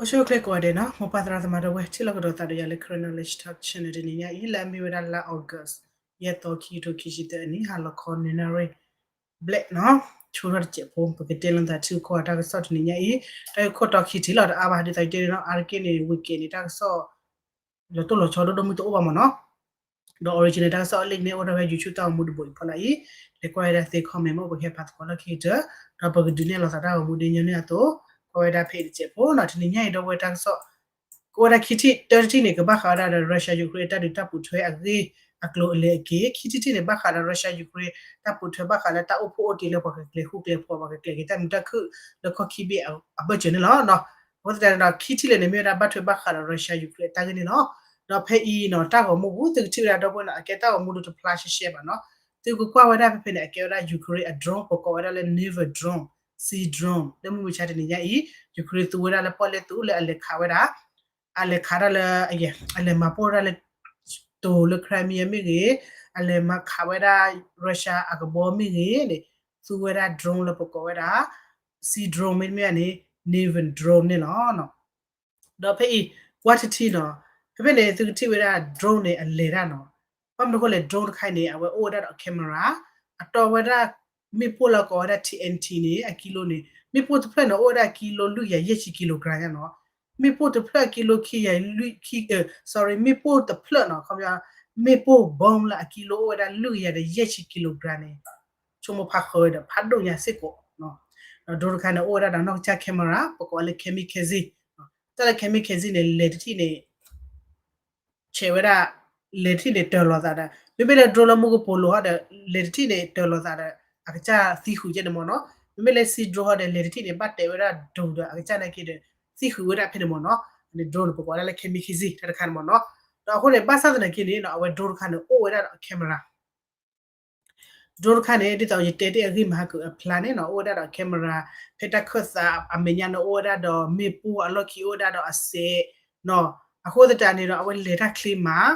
ဆိၣ်ဂ့ၤကိးဂၤဒဲးနီၤ, မိၢ်ပၢ်သရၣ်သမါဒီပုၢ်ဝဲၢ် ထံၣ်လိာ်ကဒီးသးဒီးယၤလၢ Karen Knowledge Talk Channel တနံၤညါအံၤ လၢအမ့ၢ်ဝဲဒၣ်လါ August ယဲၢ်သီ ခံကထိခံဆံသၢအနံၣ် ဟါလီၤခီ နွံနၣ်ရံၣ် ဘျဲၣ်နီၤ, ဆိထီၣ်တစဲးဖိ ပကတဲလီၤသးထံဂုၤကီၢ်ဂၤတၢ်ကစီၣ်တနံၤညါအံၤ, တၢ်ဂ့ၢ်ခိၣ်တီခံထံၣ်လီၤတအါဘၣ် ဒ်သိးယတဲန့ၣ်နီၤ, အါတက့ၢ်န့ၣ် weekend န့ၣ် တၢ်ကစီၣ် လီၤတိၢ်လီၤဆီဒိၣ်ဒိၣ်မုၢ်တအိၣ်ဘၣ်မ့ၢ်နီၤ. ဒီး original တၢ်ကစီၣ်အလံာ်န့ၣ် အိၣ်ဒၣ်ဝဲ YouTube တၢ်ဂီၤမူတဘိအံၤဖီလာ်အံၤ, လဲၤကွၢ်ဝဲဒၣ်သ့ comment မ့ၢ်အိၣ်ပကဟဲဖးသကိးလၢခံကတၢၢ်, ဒီးပကဒုးနဲၣ်လီၤသးတၢ်ဂီၤမူဒ်ညီနုၢ်အသိး, ကွၢ်ဝဲဒၣ်ဖဲအံၤတစဲးဖိနီၤ, တနံၤညါအံၤဒီပုၢ်ဝဲၢ်တၢ်ကစီၣ် ကအိၣ်ဝဲဒၣ်ခံထံၣ်, တၢတထံၣ်န့ၣ် ကဘၣ်ဃးဝဲဒၣ်ဒီး Russia Ukraine အတၢ်ဒုးတၢ်ပိာ်ထွဲအဂ့ၢ်အကျိၤအလဲၤအက့ၤ, ခံထံၣ်တထံၣ်န့ၣ် ဘၣ်ဃးဒီး Russia Ukraine တၢ်ပိာ်ထွဲဘၣ်ဃးလၢတၢ်အိၣ်ဖှိၣ်အိၣ်တ့ၢ်လၢပှၤကကျဲၤဃူကျဲၤဖိး ပှၤကကျဲၤက့ၤတၢ်မုာ်တၢ်ခုၣ်လၢကီၢ်ခံဘ့ၣ်အဘၢၣ်စၢၤန့ၣ်လီၤ. အဃိသတးန့ၣ်ဒီး ခံထံၣ်လၢာ်န့ၣ် မ့ၢ်ဝဲဒၣ်ဘၣ်ထွဲဘၣ်ဃးဒီး Russia Ukraine အတၢ်ဂ့ၢ်န့ၣ်လီၤ. ဒီးဖဲအံၤနီၤ တၢ်ဂီၤမူပူၤ သုကထံၣ်ဝဲဒၣ်ဒီပုၢ်ဝဲၢ်နီၤ အကဲတၢ်ဂီၤမူဒီးတဖျါရှဲရှဲဘၣ်နီၤ, သုကကွၢ်ဝဲဒၣ်ဖဲဖဲန့ၣ် အကဲဝဲဒၣ် Ukraine အ drone ပကိးဝဲဒၣ်လၢ naval drone, sea drone လၢမုၢ်မဆါတနံၤညါအံၤ Ukraine သူဝဲဒၣ်လၢပီၣ်လဲၣ်သူလၢအလဲၤခးဝဲဒၣ် အလဲၤခးတၢ်လၢ အလဲၤမၤပိၢ်တၢ်လၢ တိၤလၢ Crimea မ့ၢ်ဂ့ၤ, အလဲၤမၤခးဝဲဒၣ် Russia အကဘီမ့ၢ်ဂ့ၤန့ၣ်, သူဝဲဒၣ် drone လၢပကိးဝဲဒၣ် sea drone မ့တမ့ၢ်န့ၣ် naval drone န့ၣ်လီၤ. ဒီးဖဲအံၤ ကွၢ်ထံထံနီၤ, ဖဲဖဲန့ၣ် သုကထံၣ်ဝဲဒၣ် drone န့ၣ် အလဲၤတၢ်နီၤ, ဘၣ်မနုၤအဃိလဲၣ် drone တခါအံၤန့ၣ် အဝဲအိၣ်ဝဲဒၣ်ဒီး camera, အတီဝဲဒၣ် မ့ၣ်ပိၢ်လၢကိးဝဲဒၣ် T N T န့ၣ် အကံလိန့ၣ် မ့ၣ်ပိၢ်တဖျၢၣ်န့ၣ် အိၣ်ဝဲဒၣ်ကံလိလွံၢ်ကယၤယဲၢ်ဆံ kilogram ညါနီၤ, မ့ၣ်ပိၢ်တဖျၢၣ်ကံလိခံကယၤလွံၢ်, sorry မ့ၣ်ပိၢ်တဖျၢၣ်နီၤ, မ့ၣ်ပိၢ် bomb လၢအကံလိအိၣ်ဝဲဒၣ်လွံၢ်ကယၤဒီးယဲၢ်ဆံ kilogram န့ၣ် ဆိကမိၣ်ဖးဃၢၤဒီး ဖးဒိၣ်ညါစ့ၢ်ကီး, ဒီး drone တခါန့ၣ် အိၣ်ဝဲဒၣ်ဒီးနီၢ်ကစၢ် camera ပကိးဝဲလၢ kamikaze, တၢ်လၢ kamikaze န့ၣ် လဲၤတထံၣ်န့ၣ် ဆဲးဝဲဒၣ်, လဲၤတထံၣ်န့ၣ် တၢၤလီၤသးဒီး မ့မ့ၢ်လၢ drone လၢမူကပိာ်လိၤဟီဒီး လဲၤတထံၣ်န့ၣ် တၢၤလီၤသးဒီး အကစၢ်သံဃုာ်ကဲန့ၣ်မ့ၢ်နီၤ, မ့မ့ၢ်လၢ sea drone ဟီဒီး လဲၤတထံၣ်န့ၣ် ဘၣ်တဲာ်ဝဲဒၣ်ဒိၣ်ဒီး အကစၢ်နာ်က့ဒီး သံဃုာ်ဝဲဒၣ်ဖဲန့ၣ်မ့ၢ်နီၤ, န့ၣ် drone န့ၣ် ပကိးဒၣ်လၢ kamikaze တၢ်တခါန့ၣ်မ့ၢ်နီၤ, ဒီးအဃိန့ၣ် ဘၣ်ဆၣ်သနာ်က့န့ၣ် အဝဲ drone တခါန့ၣ် အိၣ်ဝဲဒၣ်ဒီး camera drone တခါန့ၣ် ဒ်သိးယတဲတ့ၢ်အဂ့ၢ်မဟါကအဖျါန့ၣ်နီၤ အိၣ်ဝဲဒၣ်ဒီး camera, ဖဲတၢ်ခၢၣ်သးအမဲာ်ညါန့ၣ် အိၣ်ဝဲဒၣ်ဒီးမ့ၣ်ပိၢ်အလီၢ်ခံ အိၣ်ဝဲဒၣ်ဒီးအစဲးနီၤ, အဃိသတးန့ၣ်ဒီး အဝဲလဲၤတၢ်ချ့မး,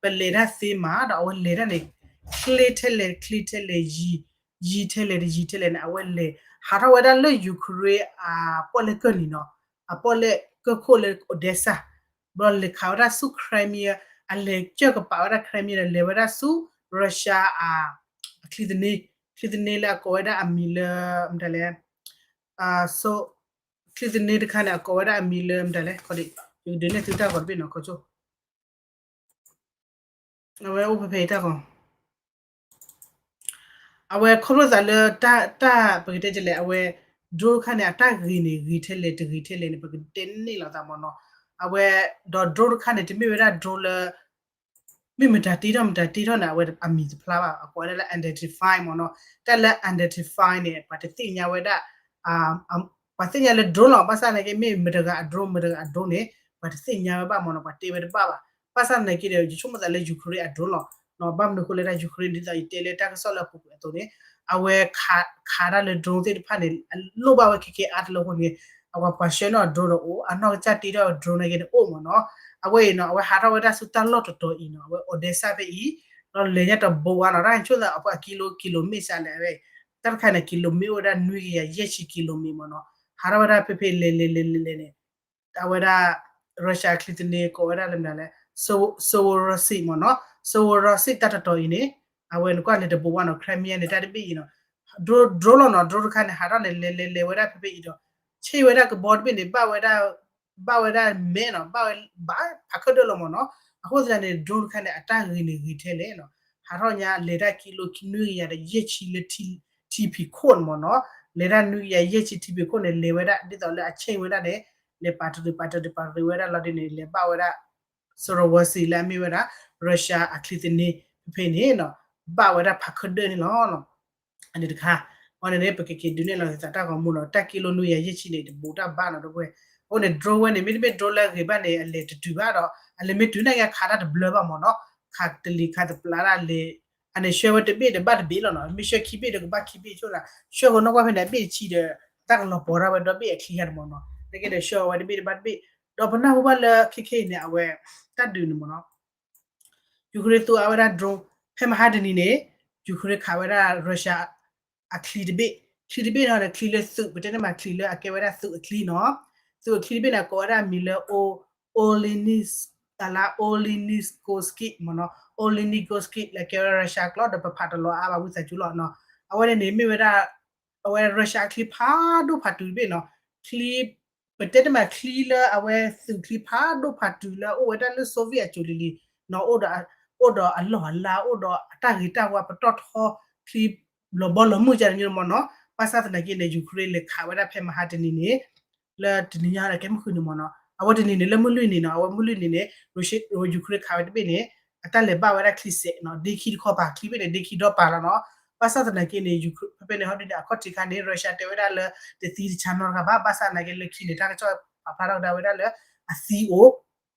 ပလဲၤတၢ်သ့မး ဒီးအဝဲလဲၤတၢ်န့ၣ် ချ့ထဲလဲၣ်ချ့ထဲလဲၣ် ယံၤ, ယံၤထဲလဲၣ်တယံၤထဲလဲၣ်န့ၣ် အဝဲလဲၤ ဟးထီၣ်ဝဲဒၣ်လၢ Ukraine အပီၣ်လဲၣ်ကၢၢ်နံၤနီၤ, အပီၣ်လဲၣ်ကၢၢ်ခိၣ်လၢ Odesa ဘျီလဲၤခးဝဲဒၣ်ဆူ Crimea, အလဲၤကၢၢ်ကပာ်ဝဲဒၣ် Crimea ဒီး လဲၤဝဲဒၣ်ဆူ Russia အ အချံသန့, ချံသန့လၢအကိးဝဲဒၣ်အမံၤလၢ မတၤလဲၣ်, ချံသန့တခါန့ၣ် အကိးဝဲဒၣ်အမံၤလၢ မတၤလဲၣ်, ယကဒုးနဲၣ်သုတၢ်ဂီၤတဘ့ၣ်နီၤ, ခီဆိ အဝဲအိၣ်ဖဲဖဲအံၤတၢ်ဂီၤ အဝဲခီဖျိသးလၢ တၢ် တၢ် ပကတဲဒ်လဲၣ် အဝဲ drone တခါန့ၣ် အတၢ်ဂ့ၤန့ၣ် ဂ့ၤထဲလဲၣ် တဂ့ၤထဲလဲၣ်န့ၣ် ပကတဲန့ၢ်လိာ်သးမ့ၢ်နီၤ, အဝဲ ဒီး drone တခါန့ၣ် တမ့ၢ်ဝဲဒၣ် drone လၢ မ့ၢ်မတၤတ့ထီၣ်မတၤတ့ထီၣ်န့ၣ် အဝဲအမံၤတဖျါဘၣ်, အကိးဝဲဒၣ်လၢ identify မ့ၢ်နီၤ, တၢ်လၢ identify န့ၣ် ပှၤတသ့ၣ်ညါဝဲဒၣ် ပှၤသ့ၣ်ညါလၢ drone လီၤ, ဘၣ်ဆၣ်သနာ်က့ မ့ၢ်မတၤတဂၤအ drone မတၤတဂၤအ drone န့ၣ် ပှၤတသ့ၣ်ညါဝဲဘၣ်မ့ၢ်နီၤ, ပှၤတဲဝဲတဘၣ်ဘၣ်, ဘၣ်ဆၣ်သနာ်က့ဒီး ယဆိကမိၣ်သးလၢ Ukraine အ drone လီၤ, ဘၣ်မနုၤအဃိလဲၣ် တၢ် Ukraine ဒ်သိးယတဲလၢတၢ်ကစီၣ်လၢအပူၤကွံာ်အသိးန့ၣ် အဝဲ ခးတၢ်လၢ drone သ့ၣ်တဖၣ်န့ၣ် လိၣ်ဘၣ်ဝဲခဲကဲအါတလၢအဃိန့ၣ် အဝဲပှၤဆှၢန့ၢ်အ drone ဒီးအိၣ် အနီၢ်ကစၢ်တ့ထီၣ် drone နာ်က့န့ၣ်အိၣ်မ့ၢ်နီၤ, အဝဲအံၤနီၤ အဝဲဟးထီၣ်ဝဲဒၣ်ဆူတၢ်လီၢ်တတီၤအံၤနီၤ အဝဲ Odesa ဖဲအံၤ, ဒီးလဲၤညါတဘိဝါနီၤ တၢ်ဆိကမိၣ်သးအဖီခိၣ် ကံလိ ကံလိမ့ၢ်စးလဲၣ်ဝဲ, တၢ်တခါန့ၣ် ကံလိမ့ၢ်အိၣ်ဝဲဒၣ်နွံကယၤယဲၢ်ဆံ ကံလိမ့ၢ်မ့ၢ်နီၤ, ဟးထီၣ်ဝဲဒၣ်ဖဲဖဲလဲၤလဲၤလဲၤလဲၤလဲၤန့ၣ် အဝဲဒၣ် Russia ချံသန့ကိးဝဲဒၣ်လၢမတၤလဲၣ်, Severodvinsk မ့ၢ်နီၤ, Severodvinsk တၢ်တတီၤအံၤန့ၣ် အဝဲနကွၢ်လဲၤတဘိဝါနီၤ Crimea န့ၣ် တၢ်တဘ့ၣ်အံၤနီၤ, drone drone လီၤနီၤ drone တခါန့ၣ် ဟးထီၣ်န့ၣ် လဲၤလဲၤလဲၤဝဲဒၣ်ဖဲဖဲအံၤဒီး ဆ့ၣ်ဝဲဒၣ်ကဘီတဘ့ၣ်န့ၣ် ဘၣ်ဝဲဒၣ် ဘၣ်ဝဲဒၣ်မဲနီၤ ဘၣ်ဝဲဘၣ်ဖးခၢၣ်ဒၢၣ်လီၤမ့ၢ်နီၤ, အဃိသတးန့ၣ် drone တခါန့ၣ် အတၢ်ဂ့ၤန့ၣ်ဂ့ၤထဲလဲၣ်နီၤ, ဟးထီၣ်ညါလဲၤတၢ်ကံလိခံနွံကယၤဒီးယဲၢ်ဆံလၢ ထံဖံးခိၣ်န့ၣ်မ့ၢ်နီၤ, လဲၤတၢ်နွံကယၤယဲၢ်ဆံထံဖံးခိၣ်န့ၣ် လဲၤဝဲဒၣ်ဒ်သိးလၢအဆ့ၣ်ဝဲဒၣ်န့ၣ် လဲၤပာ်တရံးပာ်တရံးပာ်တရံးဝဲဒၣ်လီၤဒ်န့ၣ် လဲၤဘၣ်ဝဲဒၣ် Severodvinsk လၢအမ့ၢ်ဝဲဒၣ် Russia အချံသန့ ဖဲဖဲန့ၣ်နီၤ, ဘၣ်ဝဲဒၣ်ဖးခၢၣ်ဒၢၣ်န့ၣ်လီၤ. အန့ၣ်တခါ, အန့ၣ်န့ၣ် ပကက့ၤဒုးနဲၣ်လီၤသးတၢ်ဂီၤမူနီၤ, တၢ်ကံလိနွံကယၤယဲၢ်ဆံန့ၣ် တဘူးတၢ်ဘၣ်နီၤ ဒီပုၢ်ဝဲၢ်, အဃိန့ၣ် drone ဝဲန့ၣ် မ့တမ့ၢ် drone လၢအဂ့ၤဘၣ်န့ၣ် အလဲၤတတုၤဘၣ်ဒီး အလဲၤမ့ၢ်တုၤန့ၣ်က့ခးတၢ်တဘျၢဘၣ်မ့ၢ်နီၤ, ခးတလံၤခးတပျၢ်တၢ်လဲၤ, အန့ၣ်ဆှၢဝဲတဘ့ၣ်ဒီးဘၣ်တဘ့ၣ်လီၤနီၤ, မ့ၢ်ဆှၢခံဘ့ၣ်ဒီးကဘၣ်ခံဘ့ၣ်ဆိၣ်သး, ဆှၢဃီနီၢ်ကွၢ်ဖဲန့ၣ် အဘ့ၣ်တဆံဒီး တၢ်ကလီၤပီၤဒၣ်ဝဲဒီဘ့ၣ်အချံယါတမ့ၢ်နီၤ, နက့ဒီးဆှၢအီၤဝဲတဘ့ၣ်ဒီးဘၣ်တဘ့ၣ်, ဒီးပနၢ်ဟူဘၣ်လၢခဲခဲအံၤန့ၣ် အဝဲ တၢ်ဒုးန့ၣ်မ့ၢ်နီၤ ယူၤခရ့သူအါဝဲဒၣ် drone, ဖဲမဟါတနံၤန့ၣ် ယူၤခရ့ခးဝဲဒၣ် Russia အချံတဘ့ၣ်, ချံတဘ့ၣ်နီၤန့ၣ် ချံလၢသုး ပတဲန့ၣ်မး ချံလၢအကဲဝဲဒၣ်သုးအချံနီၤ, သုးအချံတဘ့ၣ်န့ၣ် အကိးဝဲဒၣ်မံၤလၢ Olenivskoye မ့ၢ်နီၤ, Olenivskoye လၢကဲဝဲဒၣ် Russia ကျိာ် ဒီးပဖးတလီၤအါဘၣ်ဝံသးစူၤလီၤနီၤ. အဝဲန့ၣ်န့ၣ်မ့ၢ်ဝဲဒၣ် အဝဲ Russia အချံဖးဒိၣ်ဖးတုၤတဘ့ၣ်နီၤ, ချံ ပတဲတမံၤချံလၢအဝဲသုးချံဖးဒိၣ်ဖးတုၤလၢအိၣ်ဝဲဒၣ်လၢ Soviet အစိၤလံၤလံၤနီၤ, အိၣ်ဒီးအလီၢ်အလၤ အိၣ်ဒီးအတၢ်ဂ့ၤတၢ်ဝါပတီၢ်ထီချံ လီၤဘီလီၤမုၢ်ကန့ၣ်မ့ၢ်နီၤ. ဘၣ်ဆၣ်သနာ်က့န့ၣ် Ukraine လဲၤခးဝဲဒၣ်ဖဲမဟါတနံၤန့ၣ် လၢတနံၤညါဒီးကဲမုၢ်ဃုနံၤမ့ၢ်နီၤ, အဝဲတနံၤန့ၣ် လၢမုၢ်လွံၢ်နံၤနီၤ, အဝဲမုၢ်လွံၢ်နံၤန့ၣ် Ukraine ခးဝဲတဘ့ၣ်န့ၣ် အတၢ်လဲၤဘၣ်ဝဲဒၣ်ချံစဲးနီၤ, ဒ့ခံတခီပၤ ချံဘ့ၣ်န့ၣ် ဒ့ခံဒီပၤလီၤနီၤ. ဘၣ်ဆၣ်သနာ်က့န့ၣ် ဖဲဖဲန့ၣ်ဟီဒ်န့ၣ် အခီၣ်ထံးခါန့ၣ် Russia တဲဝဲဒၣ်လၢ တသံတဆါနီတဂၤဘၣ်, ဘၣ်ဆၣ်သနာ်က့လၢခံန့ၣ် တၢ်ကစီၣ်ပာ်ဖျါထီၣ်ကဒါဝဲဒၣ်လၢ အသံအိၣ်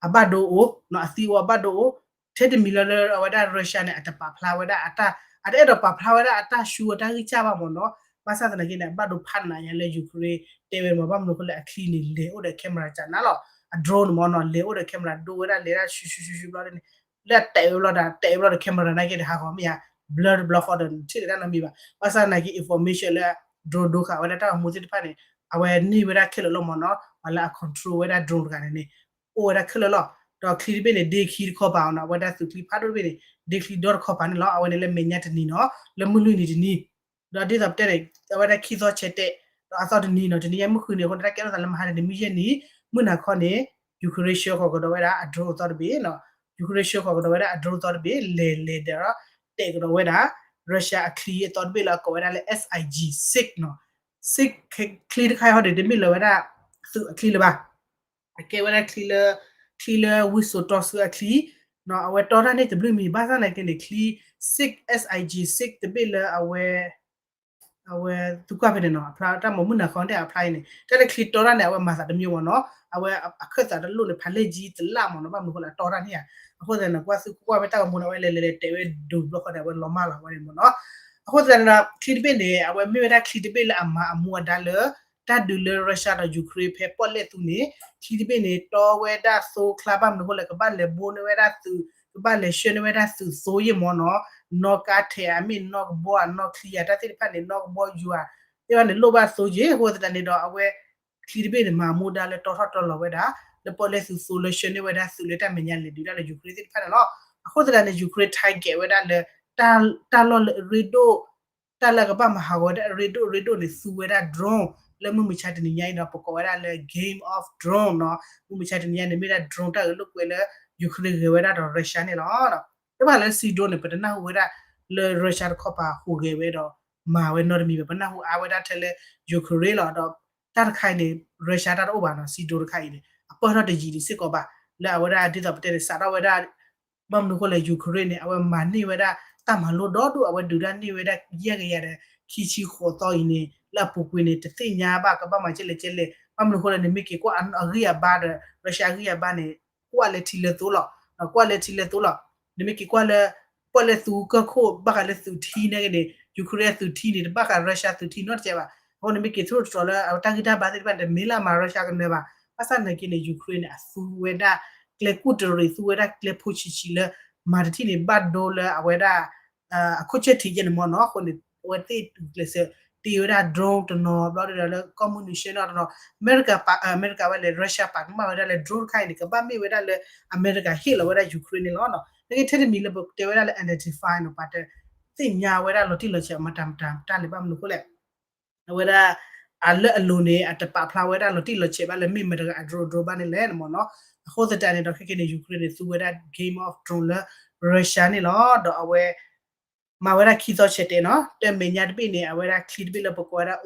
အဘၣ်ဒိအိၣ်နီၤ, အသံအိၣ်အဘၣ်ဒိအိၣ်, ထဲတမံၤလၢလၢအဝဲဒၣ် Russia န့ၣ် အတပာ်ဖျါဝဲဒၣ်အတၢ် အတအဲၣ်ဒိးပာ်ဖျါဝဲဒၣ်အတၢ်ဆူအတၢ်ဂံၢ်စၢ်ဘၣ်မ့ၢ်နီၤ. ဘၣ်ဆၣ်သနာ်က့န့ၣ် အဘၣ်ဒိဖးနးညါလၢ Ukraine တဲဝဲမ့ၢ် ဘၣ်မနုၤအဃိလဲၣ်အချံန့ၣ် လဲၤအိၣ်ဒီး camera ကနၤလီၤ, အ drone န့ၣ်မ့ၢ်နီၤ လဲၤအိၣ်ဒီး camera ဒိဝဲဒၣ်လဲၤဒၣ်ဆူဆူဆူဆူဘျီန့ၣ် လၢအတဲာ်ဝဲဘျီဒီး တဲာ်ဝဲဘျီဒီး camera နာ်က့တဟးဂီၤမ့ၢ်ဧါ, blur တဘျီဃီဒီး ထံၣ်လၢတၢ်နီတမံၤဘၣ်. ဘၣ်ဆၣ်သနာ်က့ information လၢ drone ဒိဃာ်ဝဲဒၣ်တၢ်ဂီၤမူသ့ၣ်တဖၣ်န့ၣ် အဝဲန့ၢ်ဝဲဒၣ်ခဲလၢာ်လီၤမ့ၢ်နီၤ, ပှၤလၢအ control ဝဲဒၣ် drone တဂၤန့ၣ်န့ၣ် အိၣ်ဝဲဒၣ်ခဲလၢာ်လီၤ. ဒီးချံတဘ့ၣ်န့ၣ် ဒ့ခံတခီပၤအီၤနီၤ, အဝဲဒၣ်သုးချံဖးဒိၣ်တဘ့ၣ်န့ၣ် ဒ့ချံဒီတခီပၤန့ၣ်လီၤ. အဝဲန့ၣ်လၢမဲာ်ညါတနံၤနီၤ, လၢမုၢ်လွံၢ်နံၤတနံၤ ဒီးဒ်သိးပတဲန့ၣ် အဝဲဒၣ်ခံသီဆဲးတဲာ် ဒီးအသီတနံၤနီၤ, တနံၤညါမုၢ်ဃုနံၤအဃိန့ၣ် တၢ်ကဲထီၣ်သးလၢမဟါတနံၤ မုၢ်ယဲၢ်နံၤ မုၢ်နၤခီန့ၣ် Ukraine ဆှၢဃီၤကဒီးဝဲဒၣ်အ drone အသီတဘ့ၣ်နီၤ, Ukraine ဆှၢဃီၤကဒီးဝဲဒၣ်အ drone အသီတဘ့ၣ် လဲၤလဲၤဒီး တဲာ်ကဒီးဝဲဒၣ် Russia အချံအသီတဘ့ၣ်လၢအကိးဝဲဒၣ်လၢ SIG six နီၤ, six ချံတခါအံၤဟီဒ်န့ၣ် တမ့ၢ်လၢၤဝဲဒၣ် သုးအချံလၢၤဘၣ် အကဲဝဲဒၣ်ချံလၢ ချံလၢဝံစိာ်တီဆှၢအချံ, အဝဲတီတၢ်န့ၣ်တဘျုးမံၤ ဘၣ်ဆၣ်သနာ်က့န့ၣ် ချံ six SIG six တဘ့ၣ်လၢအဝဲ အဝဲသုကွၢ်ဖဲန့ၣ်နီၤ, အဖျါတၢ်မၤမုၢ်နၤခီန့ၣ်အဖျါအံၤန့ၣ် တၢ်လၢချံတီတၢ်န့ၣ် အဝဲမၤသးတမံၤမ့ၢ်နီၤ, အဝဲအခၢၣ်သးတလိၣ်န့ၣ် ဖးလဲၢ်ကံတလၣ်မ့ၢ်နီၤ, ဘၣ်မနုၤအဃိလဲၣ် အတီတၢ်န့ၣ်ဧါ, အဃိသတးန့ၣ် ကွၢ်သုကွၢ်ဖဲတၢ်ဂီၤမူန့ၣ် အဝဲလဲၤလဲၤလဲၤတဲာ်ဝဲဒိးဘျီဃီန့ၣ် အဝဲလီၤမၢ်လီၤဝဲန့ၣ်မ့ၢ်နီၤ, အဃိသတးန့ၣ်ဒီး ချံတဘ့ၣ်န့ၣ် အဝဲမ့ၢ်ဝဲဒၣ်ချံတဘ့ၣ်လၢအမၤအမူအဒါလၢ တၢ်ဒုးလၢ Russia ဒီး Ukraine ဖဲပီၣ်လဲၣ်သူန့ၣ် ချံတဘ့ၣ်န့ၣ် တီဝဲဒၣ်သိချါ ဘၣ်မနုၤအဃိလဲၣ် ကဘၣ်လဲၤဘိန့ၢ်ဝဲဒၣ်သုး ကဘၣ်လဲၤဆှၢန့ၢ်ဝဲဒၣ်သုးသိယ့ၢ်မ့ၢ်နီၤ, နီၣ်ကါထဲဧါ မ့ၢ်နီၣ်ကဘီဧါ နီၣ်ချံဧါ တၢ်သ့ၣ်တဖၣ်န့ၣ် နီၣ်ကဘီယူၤဧါ သ့ၣ်တဖၣ်န့ၣ် လိၣ်ဘၣ်သိယ့ၢ် အဃိသတးန့ၣ်ဒီး အဝဲ ချံတဘ့ၣ်န့ၣ် မၤမူဒါလၢတီထီၣ်တီလီၤဝဲဒၣ် လၢပီၣ်လဲၣ်သူသိလၢဆှၢန့ၢ်ဝဲဒၣ်သုးလၢတၢ်မဲာ်ညါလဲၤဒုးတၢ်လၢ Ukraine သ့ၣ်တဖၣ်န့ၣ်လီၤ. အဃိသတးန့ၣ် Ukraine target ဝဲဒၣ်လၢ တၢ်လီၢ်လၢအရ့ဒိၣ် တၢ်လၢအကဘၣ်မၤဟးဂီၤဝဲဒၣ်အရ့ဒိၣ်အရ့ဒိၣ်န့ၣ် သူဝဲဒၣ် drone လၢမုၢ်မဆါတနံၤညါအံၤဒီး ပကိးဝဲဒၣ်လၢ Game of Drone နီၤ, မုၢ်မဆါတနံၤညါန့ၣ် မ့ၢ်ဒၣ် drone တၢ်ဂဲၤလိာ်ကွဲလၢ Ukraine ဂဲၤဝဲဒၣ်ဒီး Russia န့ၣ်လီၤ. တဘၣ်လၢ sea drone န့ၣ် ပတနၢ်ဟူဝဲဒၣ်လၢ Russia တခီပၤဟူးဂဲၤဝဲဒီး မၤဝဲနီတမံၤဘၣ်, ပနၢ်ဟူအါဝဲဒၣ်ထဲလၢ Ukraine လီၤ. ဒီးတၢ်တခါအံၤန့ၣ် Russia တၢ်တအိၣ်ဘၣ်နီၤ, sea drone တခါအံၤန့ၣ် အပၢၢ်ထီၣ်တယံာ်ဒံးစ့ၢ်ကီးဘၣ် လၢအဝဲဒၣ်ဒ်သိးပတဲန့ၣ် စးထီၣ်ဝဲဒၣ် ဘၣ်မနုၤအဃိလဲၣ် Ukraine န့ၣ် အဝဲမၤန့ၢ်ဝဲဒၣ်တၢ်မၤလိဒီဒူၣ် အဝဲဒုးတၢ်န့ၢ်ဝဲဒၣ် ယဲၢ်ကယၤဒီး ခံဆံဃိးသီအံၤန့ၣ် လၢအပူၤကွံာ်န့ၣ် တသ့ၣ်ညါဘၣ်ကဘၣ်မၤကဲလဲၣ်ကဲလဲၣ်, ဘၣ်မနုၤအဃိလဲၣ် နမ့ၢ်က့ၤကွၢ်အဂံၢ်အဘါဒီး Russia အဂံၢ်အဘါန့ၣ် ကွၢ်လၢထံလၢသိလီၤ, ကွၢ်လၢထံလၢသိလီၤ. နမ့ၢ်က့ၤကွၢ်လၢ ပီၣ်လဲၣ်သူကၢၢ်ခိၣ် ဘၣ်ဃးလၢသုးထံန့ၣ်ဂ့ၤန့ၣ် Ukraine အသုးထံန့ၣ် တဘၣ်ဃး Russia သုးထံနီတစဲးဘၣ်. အဃိန့ၣ်မ့ၢ်က့ၤထိၣ်သတြီၤလၢအတၢ်ဂံၢ်တၢ်ဘါသ့ၣ်တဖၣ်န့ၣ် တမ့ၢ်လၢအမၤ Russia ကနၢၤဘၣ်. ဘၣ်ဆၣ်သနာ်က့န့ၣ် Ukraine န့ၣ် အသူဝဲဒၣ်ကျဲကူၣ်တရံး သူဝဲဒၣ်ကျဲဖိဆံးဆံးလၢ မၤတထံၣ်န့ၣ် ဘၣ်ဒိလၢအဝဲဒၣ် အခိၣ်ဆၢထံးယဲၢ်န့ၣ်မ့ၢ်နီၤ. အဃိန့ၣ် အဝဲသ့ၣ်ကျဲးစၢးတ့ဝဲဒၣ် drone တနီၤ ဘျီဒီးလၢကီၢ်မုၢ်နုာ်ဆၢနီၤတနီၤ အမဲရကၤပာ် အမဲရကၤဝဲလဲၣ် Russia ပာ်ကမၣ်ဝဲဒၣ်လၢ drone တခါအံၤန့ၣ် ကဘၣ်မ့ၢ်ဝဲဒၣ်လၢ အမဲရကၤဟ့ၣ်လီၤဝဲဒၣ် Ukraine န့ၣ်လီၤ. နက့ထဲတမံၤလၢပတဲဝဲဒၣ်လၢ identify နီၤ ပှၤတသ့ၣ်ညါဝဲဒၣ်လီၤတံၢ်လီၤဆဲး မတၤမတၤတၢ်လဲၣ် ဘၣ်မနုၤအဃိလဲၣ် အဝဲဒၣ် အလၢအလိၤန့ၣ် အတပာ်ဖျါဝဲဒၣ်လီၤတံၢ်လီၤဆဲးဘၣ်လၢမ့ၢ်မတၤတဂၤအ drone drone ဘၣ်န့ၣ်လဲၣ်န့ၣ်မ့ၢ်နီၤ. အဃိသတးန့ၣ်ဒီး ခဲကနံၣ်န့ၣ် Ukraine န့ၣ် သူဝဲဒၣ် Game of Drone လၢ Russia န့ၣ်လီၤ. ဒီးအဝဲ မၤဝဲဒၣ်ခံသီဆဲးတဲာ်နီၤ, တၢ်မဲာ်ညါတဘ့ၣ်န့ၣ် အဝဲဒၣ်ချံတဘ့ၣ်လၢပကိးဝဲဒၣ်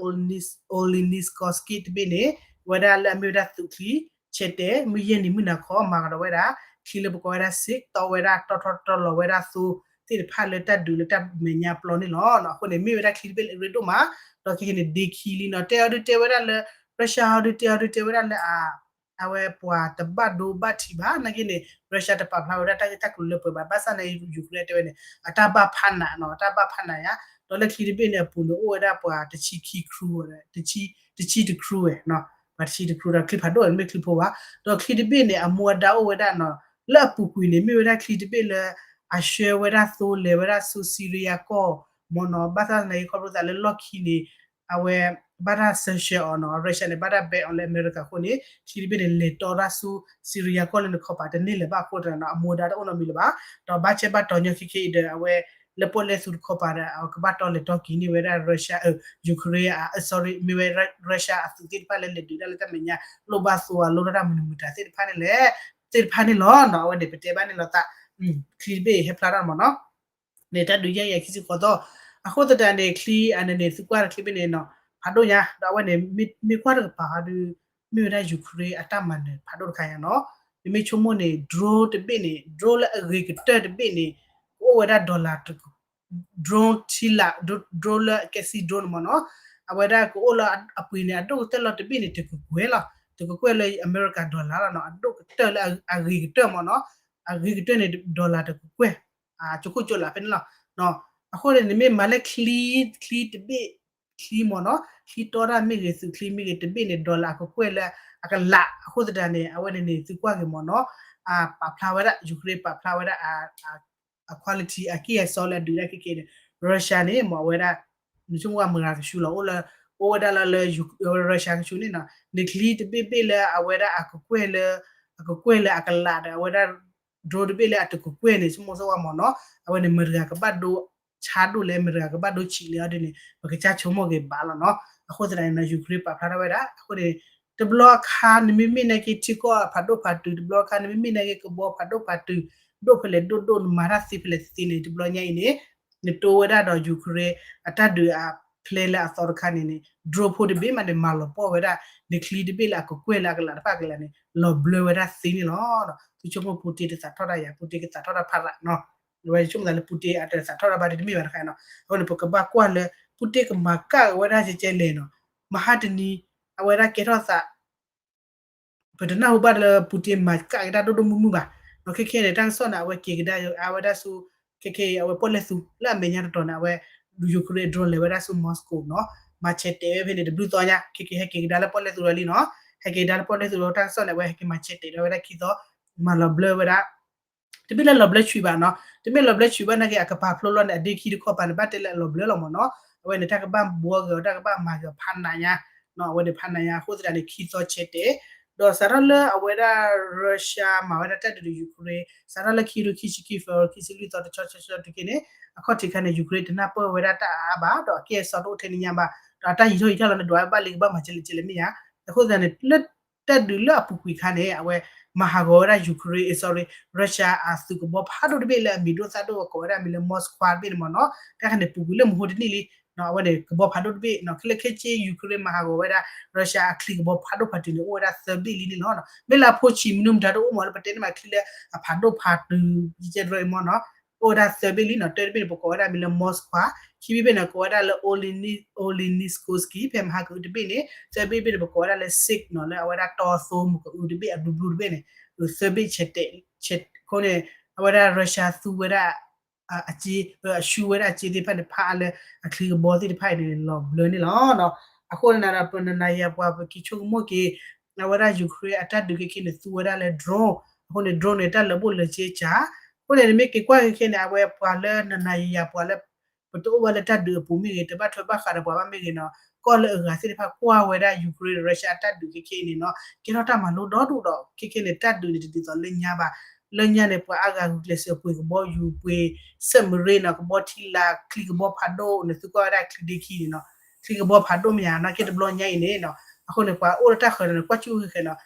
Olenivskoye တဘ့ၣ်န့ၣ် အဝဲဒၣ်လၢအမ့ၢ်ဝဲဒၣ်သုးချံ ဆဲးတဲာ် မုၢ်ယဲၢ်နံၤမုၢ်နၤခီ မၤကဒီးဝဲဒၣ် ချံလၢပကိးဝဲဒၣ် six တီဝဲဒၣ်တီထီၣ်တီလီၤဝဲဒၣ်သိသ့ၣ်တဖၣ်လၢတၢ်ဒုးလၢတၢ်မဲာ်ညါပျီန့ၣ်လီၤ. အဃိန့ၣ် မ့ၢ်ဝဲဒၣ်ချံတဘ့ၣ်လၢအရ့ဒိၣ်မး, ဒီးခဲကနံၣ်န့ၣ် ဒ့ခံလံနီၤ, တဲအီၤဒုးတဲဝဲဒၣ်လၢ Russia အီၤဒုးတဲအီၤဒုးတဲဝဲဒၣ်လၢအ အဝဲပှၤတဘၣ်ဒိဘၣ်ထံးဘၣ် နာ်က့န့ၣ် Russia တပာ်ဖျါဝဲဒၣ်တၢ်ဂ့ၢ်တၢ်ကျိၤလၢပှဲၤဘၣ်, ဘၣ်ဆၣ်န့ၣ် Ukraine တဲဝဲန့ၣ် အတၢ်ဘၣ်ဖးနးနီၤ, အတၢ်ဘၣ်ဖးနးယါ, ဒီးလၢချံတဘ့ၣ်န့ၣ် အပူၤန့ၣ် အိၣ်ဝဲဒၣ်ပှၤတဆံခံ crew ဝဲ, တဆံတ crew ဝဲ, ပှၤတဆံတ crew ဒီးချံဖးဒိၣ်န့ၣ်မ့ၢ်ချံဖိဘၣ်, ဒီးချံတဘ့ၣ်န့ၣ် အမူအဒါအိၣ်ဝဲဒၣ်နီၤ, လၢအပူၤကွံာ်န့ၣ် မ့ၢ်ဝဲဒၣ်ချံတဘ့ၣ်လၢ အဆှၢဝဲဒၣ်သိလဲၤဝဲဒၣ်ဆူ Syria ကီၢ်မ့ၢ်နီၤ, ဘၣ်ဆၣ်သနာ်က့ ခီဖျိသးလၢလီၢ်ခံန့ၣ် အဝဲ ဘၣ်တၢ် sanction အီၤနီၤ, Russia န့ၣ် ဘၣ်တၢ် ban အီၤလၢအမဲရကၤအဃိန့ၣ် ချံတဘ့ၣ်န့ၣ် လဲၤတီတၢ်ဆူ Syria ကီၢ်လၢနခီပၤတန့ၢ်လၢၤဘၣ်အဃိတနီၤ အမူဒါတအိၣ်နီတမံၤလၢၤဘၣ်. ဒီးဘၣ်ဆၣ်ဘၣ်တီညီခဲခဲအံၤဒီး အဝဲ လၢပီၣ်လဲၣ်သူတခီပၤဒီး အကဘၣ်တီလဲၤတီက့ၤန့ၢ်ဝဲဒၣ် Russia, Ukraine, sorry မ့ၢ်ဝဲ Russia အသုးသ့ၣ်တဖၣ်လၢလဲၤဒုးတၢ်လၢတၢ်မဲာ်ညါ လိၣ်ဘၣ်သိအလိၣ်ထီၣ်တၢ်မနုၤမတၤ သ့ၣ်တဖၣ်န့ၣ်လဲၣ်, သ့ၣ်တဖၣ်န့ၣ်လီၤနီၤ. အဝဲန့ၣ် ပတဲဘၣ်န့ၣ်လီၤသး ချံတဘ့ၣ်ဟဲဖျါထီၣ်မ့ၢ်နီၤ န့ၣ်တၢ်ဒုးယဲၢ်ယဲၢ်ခံဆံဃိးသီ, အဃိသတးန့ၣ် ချံအန့ၣ်န့ၣ် သုကွၢ်တချံဘ့ၣ်န့ၣ်နီၤ ဖးဒိၣ်ညါ ဒီးအဝဲန့ၣ် မ့ၢ်ကွၢ်တကပၤဟီဒုး မ့ၢ်ဝဲဒၣ် Ukraine အတၢ်မၤနၢၤဖးဒိၣ်တခါညါနီၤ. နမ့ၢ်ဆိကမိၣ်န့ၣ် drone တဘ့ၣ်န့ၣ် drone လၢအဂ့ၤကတၢၢ်တဘ့ၣ်န့ၣ် ကအိၣ်ဝဲဒၣ် dollar drone ထံလာ် drone လၢကဲစံ drone န့ၣ်မ့ၢ်နီၤ, အဝဲဒၣ်ကအိၣ်လၢအပှ့ၤန့ၣ် အဒိၣ်ကတၢၢ်လီၤတဘ့ၣ်န့ၣ် တကကွဲၢ်လီၤ, တကကွဲၢ်လၢအမဲရကၤ dollar လီၤနီၤ, အဒိၣ်ကတၢၢ်လၢအဂ့ၤကတၢၢ်မ့ၢ်နီၤ, အဂ့ၤကတၢၢ်န့ၣ် dollar တကကွဲၢ် ကခိၣ်ကၠိလးဖဲန့ၣ်လီၤ. အဃိန့ၣ် နမ့ၢ်မၤလၢချံ ချံတဘ့ၣ် ချံမ့ၢ်နီၤ ချံတီတၢ်မ့ၢ်ဂ့ၤ သုးချံမ့ၢ်ဂ့ၤ တဘ့ၣ်န့ၣ် dollar အကကွဲၢ်လၢအကလး အဃိသတးန့ၣ် အဝဲန့ၣ်န့ၣ် သုကွၢ်ဂ့ၤမ့ၢ်နီၤ ပာ်ဖျါဝဲဒၣ် Ukraine ပာ်ဖျါဝဲဒၣ် အ quality အကံၢ်အစီလၢအဒုးတၢ်ခဲခဲန့ၣ် Russia န့ၣ် မ့ၢ်အဝဲဒၣ် နဆိကမိၣ်မတၤကဆူလီၤ အိၣ်လၢ အိၣ်ဝဲဒၣ်လၢလၢ Russia ကဆူန့ၣ်နီၤ နချံတဘ့ၣ်ဘ့ၣ်လၢအဝဲဒၣ်အကကွဲၢ်လၢ အကကွဲၢ်လၢအကလးဒီး အဝဲဒၣ် drone တဘ့ၣ်လၢအတကကွဲၢ်န့ၣ် ဆိကမိၣ်ဆိကဝါမ့ၢ်နီၤ အဝဲန့ၣ် မတၤတဂၤကဘၣ်ဒိဆါဒိၣ်လဲၣ် မတၤတဂၤကဘၣ်ဒိဆံးလဲၣ်အီၤဒ်န့ၣ် ပကစၢ်ဆိကမိၣ်ဂ့ၤဘၣ်လီၤနီၤ. အဃိသတးန့ၣ်နီၤ Ukraine ပာ်ဖျါထီၣ်ဝဲဒၣ် အဃိန့ၣ် တဘျီအခါ နမ့မ့ၢ်နာ်က့ထံကီၢ်ဖးဒိၣ်ဖးတုၤ တဘျီအခါ နမ့မ့ၢ်နာ်က့ကဘီဖးဒိၣ်ဖးတုၤ ဒိၣ်ဖဲလဲၣ်ဒိၣ်ဒိၣ် နမၤတၢ်သ့ဖဲလဲၣ်သ့န့ၣ် တဘျီညါအံၤန့ၣ် နတိဝဲဒၣ်ဒီး Ukraine အတၢ်ဒုးအ plan လၢအသီတခါန့ၣ်န့ၣ် drone ဖိတဘ့ၣ်မးန့ၣ် မၤလီၤပှီၢ်ဝဲဒၣ် နချံတဘ့ၣ်လၢအကကွဲၢ်လၢအကလးတဖၣ်ကလးန့ၣ် လီၤဘျၢဝဲဒၣ်သ့န့ၣ်လီၤ. သုဆိကမိၣ် Putin တသးထီၣ်တၢ်ယၤ Putin ကသးထီၣ်တၢ်ဖးရးနီၤ ဝဲဆိကမိၣ်သးလၢ Putin အတသးထီၣ်တၢ်ဘၣ်ဒ်တမ့ၢ်ဘၣ်တခါနီၤ အဃိန့ၣ် ပကဘၣ်ကွၢ်လၢ Putin ကမၤကၣ်က့ၤဝဲဒၣ်ကဲကဲလဲၣ်နီၤ မဟါတနံၤ အဝဲဒၣ်ကဲထီၣ်သး ပတနၢ်ဟူဘၣ်လၢ Putin မၤကၣ်က့ၤတၢ်ဒိၣ်ဒိၣ်မုၢ်မုၢ်ဘၣ်. ဒီးခဲခဲန့ၣ် တၢ်ကစီၣ်န့ၣ် အဝဲက့ၤကဒါအဝဲဒၣ်ဆူ ခဲခဲအံၤ အဝဲပီၣ်လဲၣ်သူ လၢအမဲာ်ညါတတီၤန့ၣ် အဝဲ Ukraine drone လဲၤဝဲဒၣ်ဆူ Moscow နီၤ မၤဆဲးတဲာ်ဝဲဖဲန့ၣ် တဘျုးသီညါ ခဲခဲဟဲက့ၤကဒါလၢပီၣ်လဲၣ်သူလီၤလံနီၤ ဟဲက့ၤကဒါလၢပီၣ်လဲၣ်သူလီၤ တၢ်ကစီၣ်န့ၣ် အဝဲဟဲက့ၤမၤဆဲးတဲာ်ဒီးဝဲဒၣ်ခံသီ မၤလီၤဘျၢဝဲဒၣ် တမ့ၢ်လၢလီၤဘျၢဆွံးဘၣ်နီၤ တမ့ၢ်လီၤဘျၢဆွံးဘၣ်နာ်က့ အကပၤဖျိလီၤန့ၣ် အဒ့ခံတခီပၤန့ၣ် ဘၣ်တဲလၢအလီၤဘျၢလီၤမ့ၢ်နီၤ အဝဲန့ၣ် တၢ်ကဘၣ်ဘှီဂ့ၤအီၤ တၢ်ကဘၣ်မၤဂ့ၤအီၤဖးနးညါ အဝဲန့ၣ်ဖးနးညါ အဃိသတးန့ၣ် ခံသီဆဲးတဲာ် ဒီးစးထီၣ်လၢအဝဲဒၣ် Russia မၤဝဲဒၣ်တၢ်ဒုးဒီး Ukraine စးထီၣ်လၢခံကထိခံဆံခံ February ခံဆံလွံၢ်သီတဆၢဆၢတက့ၢ်န့ၣ် အခီၣ်ထံးခါန့ၣ် Ukraine တနၢ်ပၢၢ်ဝဲဒၣ်တၢ်အါအါဘၣ် ဒီးအကဲအစီတအိၣ်ထဲန့ၣ်ညါဘၣ် ဒီးအတၢ်ယံၤထီၣ်ယံၤထီၣ်လီၤန့ၣ် ဒွးဝဲဘၣ်လံကဘၣ်မၤကဲလဲၣ်ကဲလဲၣ်မ့ၢ်ဧါ အဃိသတးန့ၣ် လၢတၢ်ဒုးလၢအပူၤကွံာ်ခါန့ၣ် အဝဲမၤဟးဂီၤဝဲဒၣ် Ukraine, sorry, Russia အသုးကဘီဖးဒိၣ်တဘ့ၣ်လၢအမံၤဒိၣ်သၣ်ဒိၣ် ကိးဝဲဒၣ်မံၤလၢ Moskva တဘ့ၣ်န့ၣ်မ့ၢ်နီၤ တၢ်ခါန့ၣ်ပူၤကွံာ်လၢမဟါတနံၣ်လံ အဝဲန့ၣ် ကဘီဖးဒိၣ်တဘ့ၣ်နီၤ ခဲလၢာ်ခဲဆ့ Ukraine မၤဟးဂီၤဝဲဒၣ် Russia အချံကဘီဖးဒိၣ်ဖးတုၤန့ၣ် အိၣ်ဝဲဒၣ်သၢဘ့ၣ်လံန့ၣ်လီၤ. မ့ၢ်လၢအဖိဆံးမနုၤမတၤတအိၣ်မ့ၢ်လၢပတဲန့ၣ်မး ချံလၢအဖးဒိၣ်ဖးတုၤ ကဲကဲဒ်အံၤမ့ၢ်နီၤ အိၣ်ဝဲဒၣ်သၢဘ့ၣ်လံနီၤ တၢတဘ့ၣ်န့ၣ် ပကိးဝဲဒၣ်မံၤလၢ Moskva ခံဘ့ၣ်ဘ့ၣ်န့ၣ် ကိးဝဲဒၣ်လၢ Olenivskoye ဖဲမဟါကအုတဘ့ၣ်န့ၣ် သၢဘ့ၣ်ဘ့ၣ်န့ၣ် ပကိးဝဲဒၣ်လၢ Sik နီၤ လၢအဝဲဒၣ်တီသိမုၢ်ကအုတဘ့ၣ် အဘျုးဘျုးတဘ့ၣ်န့ၣ် သၢဘ့ၣ်ဆဲးတဲာ် ဆဲးခိန့ၣ် အဝဲဒၣ် Russia သူဝဲဒၣ် အက့ အဆူဝဲဒၣ်အက့သ့ၣ်တဖၣ်န့ၣ် ဖးအါလၢအချံကဘီသ့ၣ်တဖၣ်အံၤန့ၣ် လီၤဘျၢန့ၣ်လီၤ. အဃိန့ၣ်ဒီး ပနနၤယၤပှၤ ပက့ၤဆိကမိၣ်က့ၤ အဝဲဒၣ် Ukraine အတၢ်ဒုးခဲခဲန့ၣ် သူဝဲဒၣ်လၢ drone အဃိန့ၣ် drone န့ၣ် တၢ်လၢာ်ဘူၣ်လၢာ်စ့စှၤ အဃိန့ၣ် နမ့ၢ်က့ၤကွၢ်ခဲခဲန့ၣ် အဝဲပှၤလၢနနၤယၤယၤပှၤလၢ ပတအိၣ်ဘၣ်လၢတၢ်ဒုးအပူၤမ့ၢ်ဂ့ၤ တဘၣ်ထွဲဘၣ်ဃးဒီးပှၤဘၣ်မ့ၢ်ဂ့ၤနီၤ ကီၢ်လၢအဂၤသ့ၣ်တဖၣ်ကွၢ်ဝဲဒၣ် Ukraine Russia အတၢ်ဒုးခဲခဲအံၤန့ၣ်နီၤ ကဲထီၣ်တၢ်မၤလိဒီဒူၣ်ဒီး ခဲခဲန့ၣ် တၢ်ဒုးန့ၣ် တဒ်သိးလၢညါဘၣ်. လၢညါန့ၣ် ပှၤအါဂၤဂုာ်ကျဲးစၢးပှ့ၤကဘီယူၤ ပှ့ၤ submarine နီၤ ကဘီထံလာ် ချံကဘီဖးဒိၣ်န့ၣ် သုကွၢ်ဝဲဒၣ်ချံဒ့ခံန့ၣ်နီၤ ချံကဘီဖးဒိၣ်မ့ၢ်ဧါနီၤ ကဲတဘျီညါအံၤန့ၣ်နီၤ အဃိန့ၣ် ပှၤအိၣ်လၢတၢ်ဃၢၤန့ၣ် ကွၢ်ကၠူၣ်ဃဲဃဲနီၤ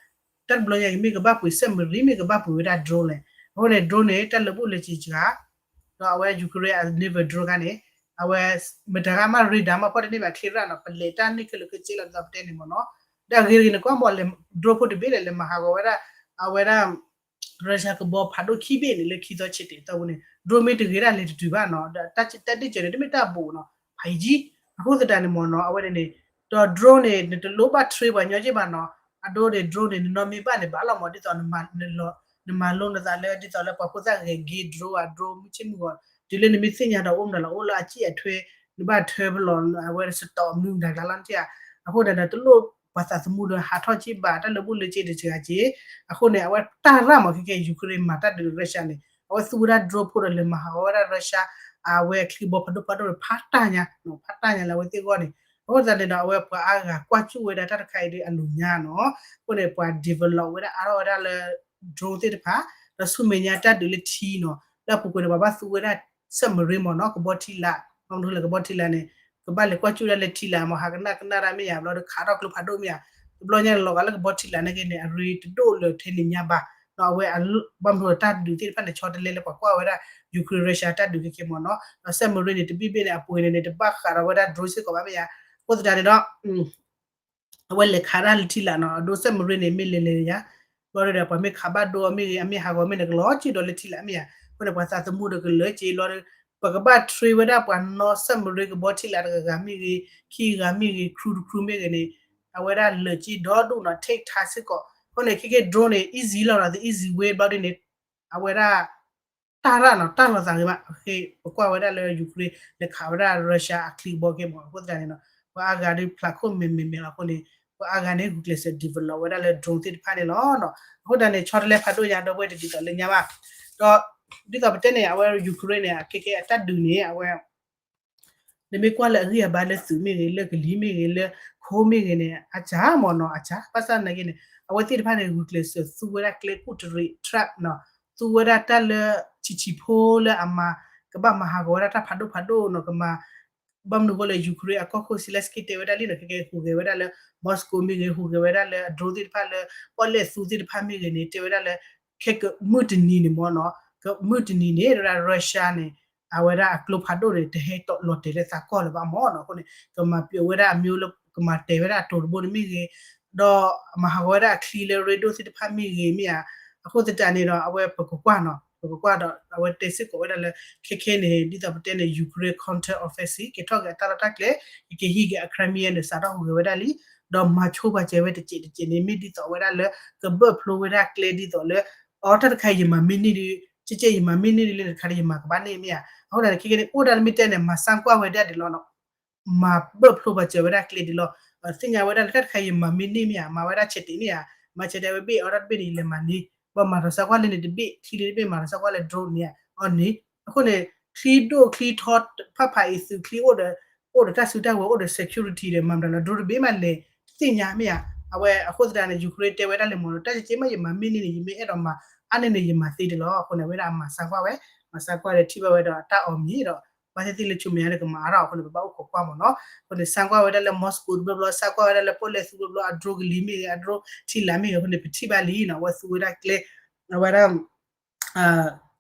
တၢ်တဘျီညါအံၤ မ့ၢ်ကဘၣ်ပှ့ၤ submarine မ့ၢ်ကဘၣ်ပှ့ၤဝဲဒၣ် drone လဲၣ်. အဃိန့ၣ် drone န့ၣ် တၢ်လၢာ်ဘူၣ်လၢာ်စ့စှၤ ဒီးအဝဲ Ukraine အ naval drone ခါန့ၣ် အဝဲ မတၤဂၤမး radar မး ဖီၣ်တန့ၢ်ဘၣ်ချ့ရၣ်နီၤ ပလဲၤတၢ်န့ၢ်ခဲလၢာ်ခဲဆ့လီၤ ဒ်သိးပတဲန့ၣ်မ့ၢ်နီၤ ဒီးအဂ့ၤတဂ့ၤန့ၣ် ကွၢ်မးလဲၤ drone ဖိတဘ့ၣ်လဲၣ် လဲၤမၤဟးဂီၤဝဲဒၣ် အဝဲဒၣ် Russia ကဘီဖးဒိၣ်ခံဘ့ၣ်န့ၣ် လၢခံသီဆံးတဲာ်သီပူၤန့ၣ် drone မ့ၢ်တဂ့ၤဒၣ်လဲၤတတုၤဘၣ်နီၤ ဒီးတၢ်ဒ့ၣ်စၢၤန့ၣ် တမ့ၢ်တၢ်ဘူးနီၤ ဖးယံၤ အဃိသတးန့ၣ်မ့ၢ်နီၤ အဝဲန့ၣ်န့ၣ် ဒီး drone န့ၣ် နတလိၣ်ဘၣ် train ပှၤညီက့ဘၣ်နီၤ အဒိန့ၣ် drone န့ၣ် နနီၢ်မ့ၢ်ဘၣ်န့ၣ် ဘၣ်လီၤမး ဒ်သိး နမၤလိနသးလၢ ဒ်သိးလၢပှၤဖိသၣ်ဂဲၤဂ့ၤ drone ဘၣ် drone မုၢ်ဆ့ၣ်မုၢ်ဂီၤ တုၤလၢနမ့ၢ်သ့ၣ်ညါဒီးအိၣ်မနုၤလီၤ အိၣ်လၢအစံၣ်အထွဲ နဘၣ်ထၢပလီၢ် အဝဲစတီးမနုၤမတၤကျါလီၤန့ၣ်ဧါ အဃိန့ၣ်ဒီး တလိၣ်ပှၤသးသမူဒီးဟးထီၣ်က့ဘၣ် တၢ်လၢာ်ဘူၣ်လၢာ်စ့တစှၤက့ အဃိန့ၣ် အဝဲတၢ်ရၣ်မးခဲကဲ Ukraine မၤတၢ်ဒုး Russia န့ၣ် အဝဲသူဝဲဒၣ် drone ဖိဒီးလဲၤမၤဟးဂီၤဝဲဒၣ် Russia အဝဲချံကဘီဖးဒိၣ်ဖးဒိၣ်န့ၣ် ဖးတၢ်ညါ ဖးတၢ်ညါလၢအဝဲသ့ၣ်အဂီၢ်န့ၣ် အဃိသတးန့ၣ်ဒီး အဝဲပှၤအါဂၤကွၢ်ကၠူၣ်ဝဲဒၣ်တၢ်တခါအံၤဒီးအလူၤညါနီၤ. အဃိန့ၣ် ပှၤ develop ဝဲဒၣ်အါထီၣ်ဝဲဒၣ်လၢ drone သ့ၣ်တဖၣ်, ဒီးဆူမဲာ်ညါတၢ်ဒုးလၢထံနီၤ, လၢအပူၤကွံာ်န့ၣ် ပှၤဘၣ်သူဝဲဒၣ် submarine မ့ၢ်နီၤ, ကဘီထံလာ်, ဘၣ်မနုၤလၢကဘီထံလာ်န့ၣ် ကဘၣ်လဲၤကွၢ်ကၠူၣ်ဒၣ်လၢထံလာ်မ့ၢ် ဟးကနၣ်ကနၣ်တၢ်မ့ၢ်ယါ ဘျီဒီးခးထီၣ်ကျိဖးဒိၣ်မ့ၢ်ယါ, တဘျီညါန့ၣ် လီၤဂာ်လၢကဘီထံလာ်နာ်က့န့ၣ် အရ့တဒိၣ်လၢထဲန့ၣ်ညါဘၣ်, ဒီးအဝဲ ဘၣ်မနုၤတၢ်ဒုးသ့ၣ်တဖၣ်န့ၣ် ဆီတလဲလၢပှၤကွၢ်ဝဲဒၣ် Ukraine Russia တၢ်ဒုးခဲခဲမ့ၢ်နီၤ, ဒီး submarine န့ၣ် တဘ့ၣ်ဘ့ၣ်န့ၣ် အပှ့ၤန့ၣ်န့ၣ် တဘၣ်ဃးဒီးဝဲဒၣ် drone စ့ၢ်ကီးဘၣ်မ့ၢ်ယါ, အဃိသတးန့ၣ်ဒီး အဝဲလဲၤခးတၢ်လၢထံလာ်နီၤ, အဒိ submarine န့ၣ် မ့ၢ်လဲၤလဲၤယါ, ဘျီဒီးပှၤမ့ၢ်ခးဘၣ်ဒိမ့ၢ်ဂ့ၤ အမ့ၢ်ဟးဂီၤမ့ၢ်န့ၣ် ကလီၤစုဒီးလၢထံလာ်မ့ၢ်ယါ, အဃိန့ၣ် ပှၤသးသမူဒီးကလၢာ်က့ၤလီၤဒီး ပကဘၣ် train ဝဲဒၣ်ပှၤနီၣ် submarine ကဘီထံလာ်တဂၤဂၤမ့ၢ်ဂ့ၤ, ခံဂၤမ့ၢ်ဂ့ၤ, crew တ crew မ့ၢ်ဂ့ၤန့ၣ် အဝဲဒၣ်လၢာ်က့ၤဒီဒူၣ်နီၤ, take time စ့ၢ်ကီး, အဃိန့ၣ် ခဲကဲ drone န့ၣ် easy လီၤနီၤ, the easy way ဘျီဒ်န့ၣ် အဝဲဒၣ် တၢ်ရၣ်နီၤ, တၢ်လီၤသးဂ့ၤမး, ပကွၢ်ဝဲဒၣ်လၢ Ukraine လဲၤခးဝဲဒၣ် Russia အချံကဘီကဲမ့ၢ်, အဃိသတးန့ၣ်နီၤ ပှၤအါဂၤဒုးဖျးခိၣ်မဲာ်မဲာ်မဲာ်လီၤအဃိန့ၣ် ပှၤအါဂၤန့ၣ် ဂုာ်ကျဲးစၢး develop ဝဲဒၣ်လၢ drone သ့ၣ်တဖၣ်န့ၣ်လီၤ. အဃိသတးန့ၣ် ဆီတလဲဖးဒိၣ်ညါဒီပုၢ်ဝဲၢ်တဒ်သိးလၢညါဘၣ်, ဒီး ဒ်သိးပတဲန့ၣ် အဝဲ Ukraine န့ၣ် ခဲကဲအတၢ်ဒုးန့ၣ် အဝဲ နမ့ၢ်ကွၢ်လၢအဂံၢ်အဘါလၢသုးမ့ၢ်ဂ့ၤ, လၢကလံၤမ့ၢ်ဂ့ၤ, လၢခိမ့ၢ်ဂ့ၤန့ၣ် အစှၤမ့ၢ်နီၤ, အစှၤ, ဘၣ်ဆၣ်သနာ်က့န့ၣ် အဝဲသ့ၣ်တဖၣ်န့ၣ် ဂုာ်ကျဲးစၢးသူဝဲဒၣ်ကျဲကူၣ်တရံး trap နီၤ, သူဝဲဒၣ်တၢ်လၢဆံးဆံးဖိလၢအမၤ ကဘၣ်မၤဟးဂီၤဝဲဒၣ်တၢ်ဖးဒိၣ်ဖးဒိၣ်နီၤ, ကမၤ ဘၣ်မနုၤအဃိလဲၣ် Ukraine အကီၢ်ခိၣ် Zelenskyy တဲဝဲဒၣ်လံနီၤ, ခဲကဲဟူးဂဲၤဝဲဒၣ်လၢ Moscow မ့ၢ်ဂ့ၤ, ဟူးဂဲၤဝဲဒၣ်လၢအ drone သ့ၣ်တဖၣ်လၢ ပီၣ်လဲၣ်သူသ့ၣ်တဖၣ်မ့ၢ်ဂ့ၤန့ၣ် တဲဝဲဒၣ်လၢ ခဲကမုၢ်တနံၤန့ၣ်မ့ၢ်နီၤ, ကမုၢ်တနံၤန့ၣ် ဝဲဒၣ် Russia န့ၣ် အဝဲဒၣ်အကျိဖးဒိၣ်န့ၣ် တဟဲလီၤတဲာ်လၢသးကီၢ်လၢၤဘၣ်မ့ၢ်နီၤ, အဃိန့ၣ် ကမၤပျီဝဲဒၣ်အမ့ၢ်လၢ ကမၤတဲာ်ဝဲဒၣ်အတိၤတဘိန့ၣ်မ့ၢ်ဂ့ၤ, ဒီးမၤဟးဂီၤဝဲဒၣ်အချံလၢရ့ဒိၣ်သ့ၣ်တဖၣ်မ့ၢ်ဂ့ၤမ့ၢ်ဧါ, အဃိသတးန့ၣ်ဒီး အဝဲပကကွၢ်နီၤ, ပကကွၢ်ဒီး အဝဲတဲစ့ၢ်ကီးဝဲဒၣ်လၢ ခဲခဲန့ၣ် ဒ်သိးပတဲန့ၣ် Ukraine counter offensive က့ၤထီၣ်က့ၤအတၢ်လီၢ်တၢ်ကျဲ, ကက့ၤဟံးက့ၤအ Crimea န့ၣ် စးထီၣ်ဟူးဂဲၤဝဲဒၣ်လံ, ဒီးမၤဆိပာ်စၢၤဝဲတစဲးတစဲးန့ၣ် မ့ၢ်ဒ်သိးဝဲဒၣ်လၢ ကဘၢၣ်ဖျိဝဲဒၣ်ကျဲဒ်သိးလၢ အတၢ်တခါယမၤမ့ၢ်န့ၢ်ဒီး ကဲကဲယမၤမ့ၢ်န့ၢ်ဒ်လၢ တခါဒီးယမၤကဘၣ်န့ၢ်မ့ၢ်ဧါ, အဃိသတးန့ၣ် ခဲကဲန့ၣ် အိၣ်ဒၣ်လၢမ့ၢ်တဲန့ၣ် မၤစၢကွၢ်ဝဲဒၣ်ဒ်လီၤနီၤ, မၤဘၢၣ်ဖျိပာ်စၢၤဝဲဒၣ်ကျဲဒ်လီၤ, သ့ၣ်ညါဝဲဒၣ်လၢတၢ်တခါယမၤမ့ၢ်န့ၢ်မ့ၢ်ဧါ, မၤဝဲဒၣ်ဆဲးတဲာ်မ့ၢ်ဧါ, မၤဆဲးတဲာ်ဝဲဘ့ၣ်အီၤတၢ်တဘ့ၣ်န့ၣ် ယလဲၤမၤန့ၢ်, ဘၣ်မၤထီၣ်စၢကွၢ်လၢန့ၣ်တဘ့ၣ် ချံလၢတဘ့ၣ် မၤထီၣ်စၢကွၢ်လၢ drone န့ၣ် အီၤန့ၣ်, အဃိန့ၣ် ချံဒိၣ်ချံထီဖးဖးအံၤ သုးချံအိၣ်ဒီး အိၣ်ဒီးတၢ်စုတၢ်ဝဲၤ အိၣ်ဒီး security ဒီး မၤမတၤလၢ drone တဘ့ၣ်မးလဲၤ တသ့ၣ်ညါမ့ၢ်ဧါ, အဝဲအဃိသတးန့ၣ် Ukraine တဲဝဲဒၣ်လၢမ့ၢ်နီၤ တၢ်ကဲကဲမးယမၤမ့ၢ်န့ၢ်န့ၣ် ယမ့ၢ်အဲၣ်ဒိးမၤအါန့ၢ်န့ၣ် ယမၤသ့ဒ်လီၤ, အဃိန့ၣ် အဝဲဒၣ်အမၤစၢကွၢ်ဝဲ, မၤစၢကွၢ်ဒီးထံၣ်ဘၣ်ဝဲဒီးအတၢ်အီၣ်မ့ၤဒီး ဘၣ်သ့ၣ်သ့ၣ်လၢဆူမဲာ်ညါဒီးကမၤအါထီၣ်အဃိန့ၣ် ပဘၣ်အိၣ်ခိးကွၢ်မ့ၢ်နီၤ, အဃိန့ၣ် စၢကွၢ်ဝဲဒၣ်လၢ Moscow တဘျီဘျီ စၢကွၢ်ဝဲဒၣ်လၢပီၣ်လဲၣ်သူတဘျီဘျီ အ drone ကလံၤမ့ၢ်ဂ့ၤ အ drone ထံလာ်မ့ၢ်ဂ့ၤ အဃိန့ၣ် ပထံၣ်ဘၣ်လံနီၤ အဝဲသူဝဲဒၣ်ကျဲ အဝဲဒၣ်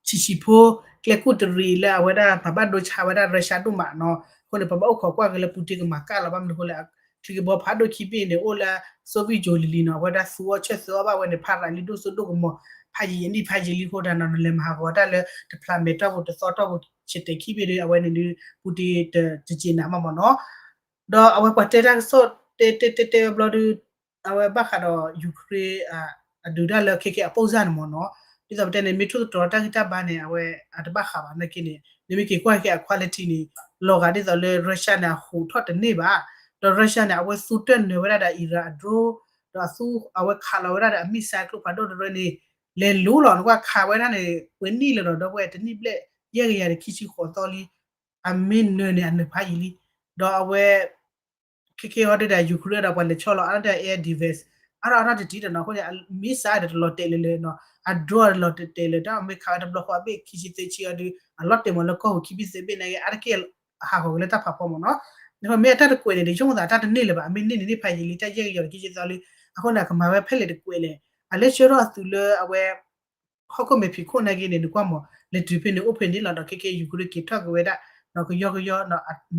ဆံးဆံးဖိ ကျဲကူၣ်တရံးလၢအဝဲဒၣ် ပှၤဘၣ်ဒိဆါဝဲဒၣ် Russia ဒိၣ်မးနီၤ, အဃိန့ၣ် ပဘၣ်အိၣ်ခိးကွၢ်က့ၤလၢ Putin ကမၤကၣ်လီၤ ဘၣ်မနုၤအဃိလဲၣ် ချံကဘီဖးဒိၣ်ခံဘ့ၣ်န့ၣ် အိၣ်လၢ Soviet ယိၤလံလံနီၤ အဝဲဒၣ်သူအီၣ်ဆၢၣ်သၢအီၣ်ဘၣ်ဝဲန့ၣ် ဖးရၤလံဒိၣ်စိဒိၣ်ကမီၤ ဖးယံာ်ယံာ်နံၣ်ဖးယံာ်လံအဃိတၢ်နီၤ နလဲၤမၤဟးဂီၤတၢ်လၢတဖျးမဲာ်တီၢ်ပူၤတသီတီၢ်ပူၤ ဆဲးတဲာ်ခံဘ့ၣ်ဒီး အဝဲန့ၣ်ဒုး Putin တစံးနၤမးမ့ၢ်နီၤ, ဒီးအဝဲပှၤတဲတၢ်ကစီၣ်တဲတဲတဲတဲဝဲဘျီဒုး အဝဲဘၣ်ဃးဒီး Ukraine အဒုးတၢ်လၢခဲခဲအပိၢ်စၢ်န့ၣ်မ့ၢ်နီၤ, ဒ်သိးပတဲန့ၣ် မ့ၢ်ထိၣ်သတြီၤတၢ်ဂံၢ်တၢ်ဘါန့ၣ် အဝဲအတဘၣ်ဃးဘၣ်နာ်က့န့ၣ် နမ့ၢ်က့ၤကွၢ်ခဲအ quality န့ၣ် လီၤဂာ်ဒ်သိးလၢ Russia န့ၣ် အဟူးထီၣ်တန့ၢ်ဘၣ်, ဒီး Russia န့ၣ် အဝဲသူတၢၢ်နၢၤဝဲဒၣ်ဒီး Iran အ drone ဒီးအသူ အဝဲခးလီၤဝဲဒၣ်ဒီးအ missile ကျိဖးဒိၣ်တရၢန့ၣ် လဲၤလူလီၤ နကွၢ်ခးဝဲဒၣ်န့ၣ် ပှဲၤနံၣ်လၢၤဒီး ဒီပုၢ်ဝဲၢ် တနံၣ်ဘျဲၣ် ယဲၢ်ကယၤဒီးခံဆံဃိးသီလံ, အမ့ၢ်နၢၤန့ၣ် အနၢၤဖးယံာ်လံ, ဒီးအဝဲ ခဲခဲဟီဒုဒီး Ukraine ဒီးပှၤလဲၤဆီလီၤအါထီၣ်တၢ် air defense အါထီၣ်အါထီၣ်တတံၢ်ဒီးနီၤ အဃိန့ၣ် missile ဒီးတလီၤတဲာ်လၢၤလၢၤနီၤ အ drone ဒီးတလီၤတဲာ်လၢၤ တၢ်မ့ၢ်ခးဝဲတဘျီဃီအဘ့ၣ်ခံဆံသၢဆံအီၤဒု အလီၤတဲာ်မးလၢကီၢ်ပူၤခံဘ့ၣ်သၢဘ့ၣ်နာ်က့ အါတက့ၢ်ဟးဂီၤက့ၤလၢတၢ်ဖးဖီမ့ၢ်နီၤ, မ့ၢ်အတၢ်တကွဲးန့ၣ် ယဆိကမိၣ်သးတၢ်တန့ၢ်လၢၤဘၣ် အမ့ၢ်န့ၢ်န့ၣ် န့ၢ်ဖးယံာ်လံ တၢ်ယဲၢ်ကယၤဒီးခံဆံသီလံ, အဃိန့ၣ် အကမၤဝဲဖဲလဲၣ်တကွဲးလဲၣ်, အလဲၤဆှၢထီၣ်အသုးလၢအဝဲ ဟီၣ်ခိၣ်မဲာ်ဖံးခိၣ်နာ်က့န့ၣ် နကွၢ်မး လဲၤတုၤဖဲန့ၣ်အိၣ်ဖဲန့ၣ်လီၤဒီး ခဲခဲ Ukraine က့ၤထီၣ်က့ၤဝဲဒၣ် ကယီကယီ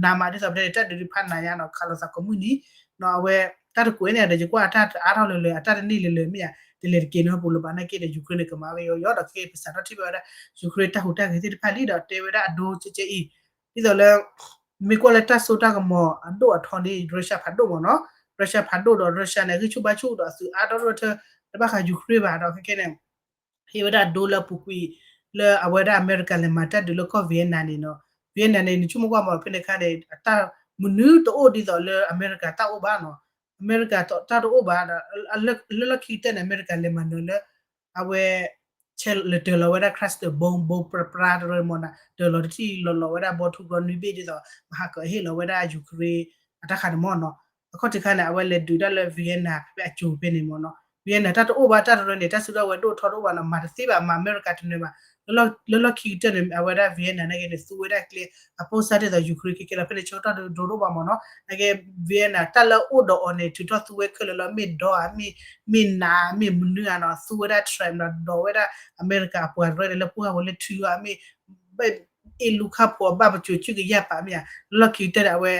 နးမးဒ်သိးပတဲန့ၣ် တၢ်ဒုးတဖၣ်နးညါနီၤ ခးလိာ်သးကိးမုၢ်နံၤ, အဝဲ တၢ်တကွဲးန့ၣ်ဒီး ယကွၢ်အတၢ်တအါထီၣ်လၢၤလၢၤ အတၢ်တန့ၢ်လၢၤလၢၤမ့ၢ်ဧါ, တလဲၤတက့ၤန့ၣ်ဟီၣ်ပူၤလၢၤဘၣ်နာ်က့ဒီး Ukraine န့ၣ် ကမၤကယီကယီဒီး ခဲခဲ ပစးထီၣ်ထံၣ်ဘၣ်ဝဲဒၣ် Ukraine တၢ်ဟူးတၢ်ဂဲၤသ့ၣ်တဖၣ်လံဒီး တဲဝဲဒၣ်အဒိကဲကဲအံၤ, ဒ်သိးလၢ မ့ၢ်ကွၢ်လၢတၢ်စိတၢ်ကမီၤအဒိၣ်အထီန့ၣ် Russia ဖးဒိၣ်မ့ၢ်နီၤ, Russia ဖးဒိၣ်ဒီး Russia န့ၣ် အဂံၢ်ဆူၣ်ဘါဆူၣ်ဒီးအသုးအါထီၣ်ထၢ တဘၣ်ဃး Ukraine ဘၣ်ဒီး ခဲခဲန့ၣ် ဟ့ၣ်ဝဲဒၣ်အဒိလၢအပူၤကွံာ် လၢအဝဲဒၣ်အမဲရကၤလဲၤမၤတၢ်ဒုးလၢကီၢ် Vietnam န့ၣ်နီၤ, Vietnam န့ၣ် နဆိကမိၣ်ကွၢ်မးဖဲန့ၣ်အခါန့ၣ် အတၢ်မနုၤတအိၣ်ဒ်သိးလၢအမဲရကၤတၢ်အိၣ်ဘၣ်နီၤ, အမဲရကၤတၢ်တအိၣ်ဘၣ်ဒီး လၢလီၢ်ခံကတၢၢ်န့ၣ် အမဲရကၤလဲၤမၤနၢၤလၢ အဝဲ ဆဲးလၢတၢၤလီၤဝဲဒၣ် cluster bomb ဘိပြပြတရၢမ့ၢ်နီၤ, တၢၤလီၤတထံၣ်လီၤလီၤဝဲဒၣ်ဘီထူကြီနွံဘ့ၣ်ဒ်သိး မဟါကဟ့ၣ်လီၤဝဲဒၣ် Ukraine အတၢ်ခးန့ၣ်မ့ၢ်နီၤ. အခီၣ်ထံးခါန့ၣ် အဝဲလဲၤဒုးတၢ်လၢ Vietnam ဖဲဖဲအကၠိၤဖဲန့ၣ်မ့ၢ်နီၤ. Vietnam တၢ်တအိၣ်ဘၣ် တၢ်တရၢန့ၣ် တၢ်စုကဝဲၤဒိၣ်ထီတအိၣ်ဘၣ်နီၤ, မၤတသ့ဘၣ်, မၤအမဲရကၤတနၢၤဘၣ်. လၢလီၢ်ခံကတၢၢ်န့ၣ် အဝဲဒၣ် Vietnam နာ်က့န့ၣ် သူဝဲဒၣ်ကျဲ အပိၢ်စၢ်ဒ်သိး Ukraine ခဲကဲလီၤ. ဖဲန့ၣ်ဆၢကတီၢ်ဒိၣ်ဒိၣ်ဘၣ်မ့ၢ်နီၤ. နာ်က့ Vietnam တၢ်လၢအအိၣ်ဒီးအီၤန့ၣ် ထုးထီၣ်သူဝဲခဲလၢာ်လီၤ, မ့ၢ်ဒီဧါ, မ့ၢ်နး, မ့ၢ်မနုၤဧါနီၤ, သူဝဲဒၣ် Trump ဒီး ဒီးဝဲဒၣ်အမဲရကၤအပှၤတရၢန့ၣ် လၢပှၢ်ဝဲလၢထုအီၤ မ့ၢ် အ့ၣ်လူခါဖိးအဘၣ်ပစိၤ ကုကယၢ်ပာ်မ့ၢ်ဧါ. လၢလီၢ်ခံကတၢၢ်န့ၣ် အဝဲ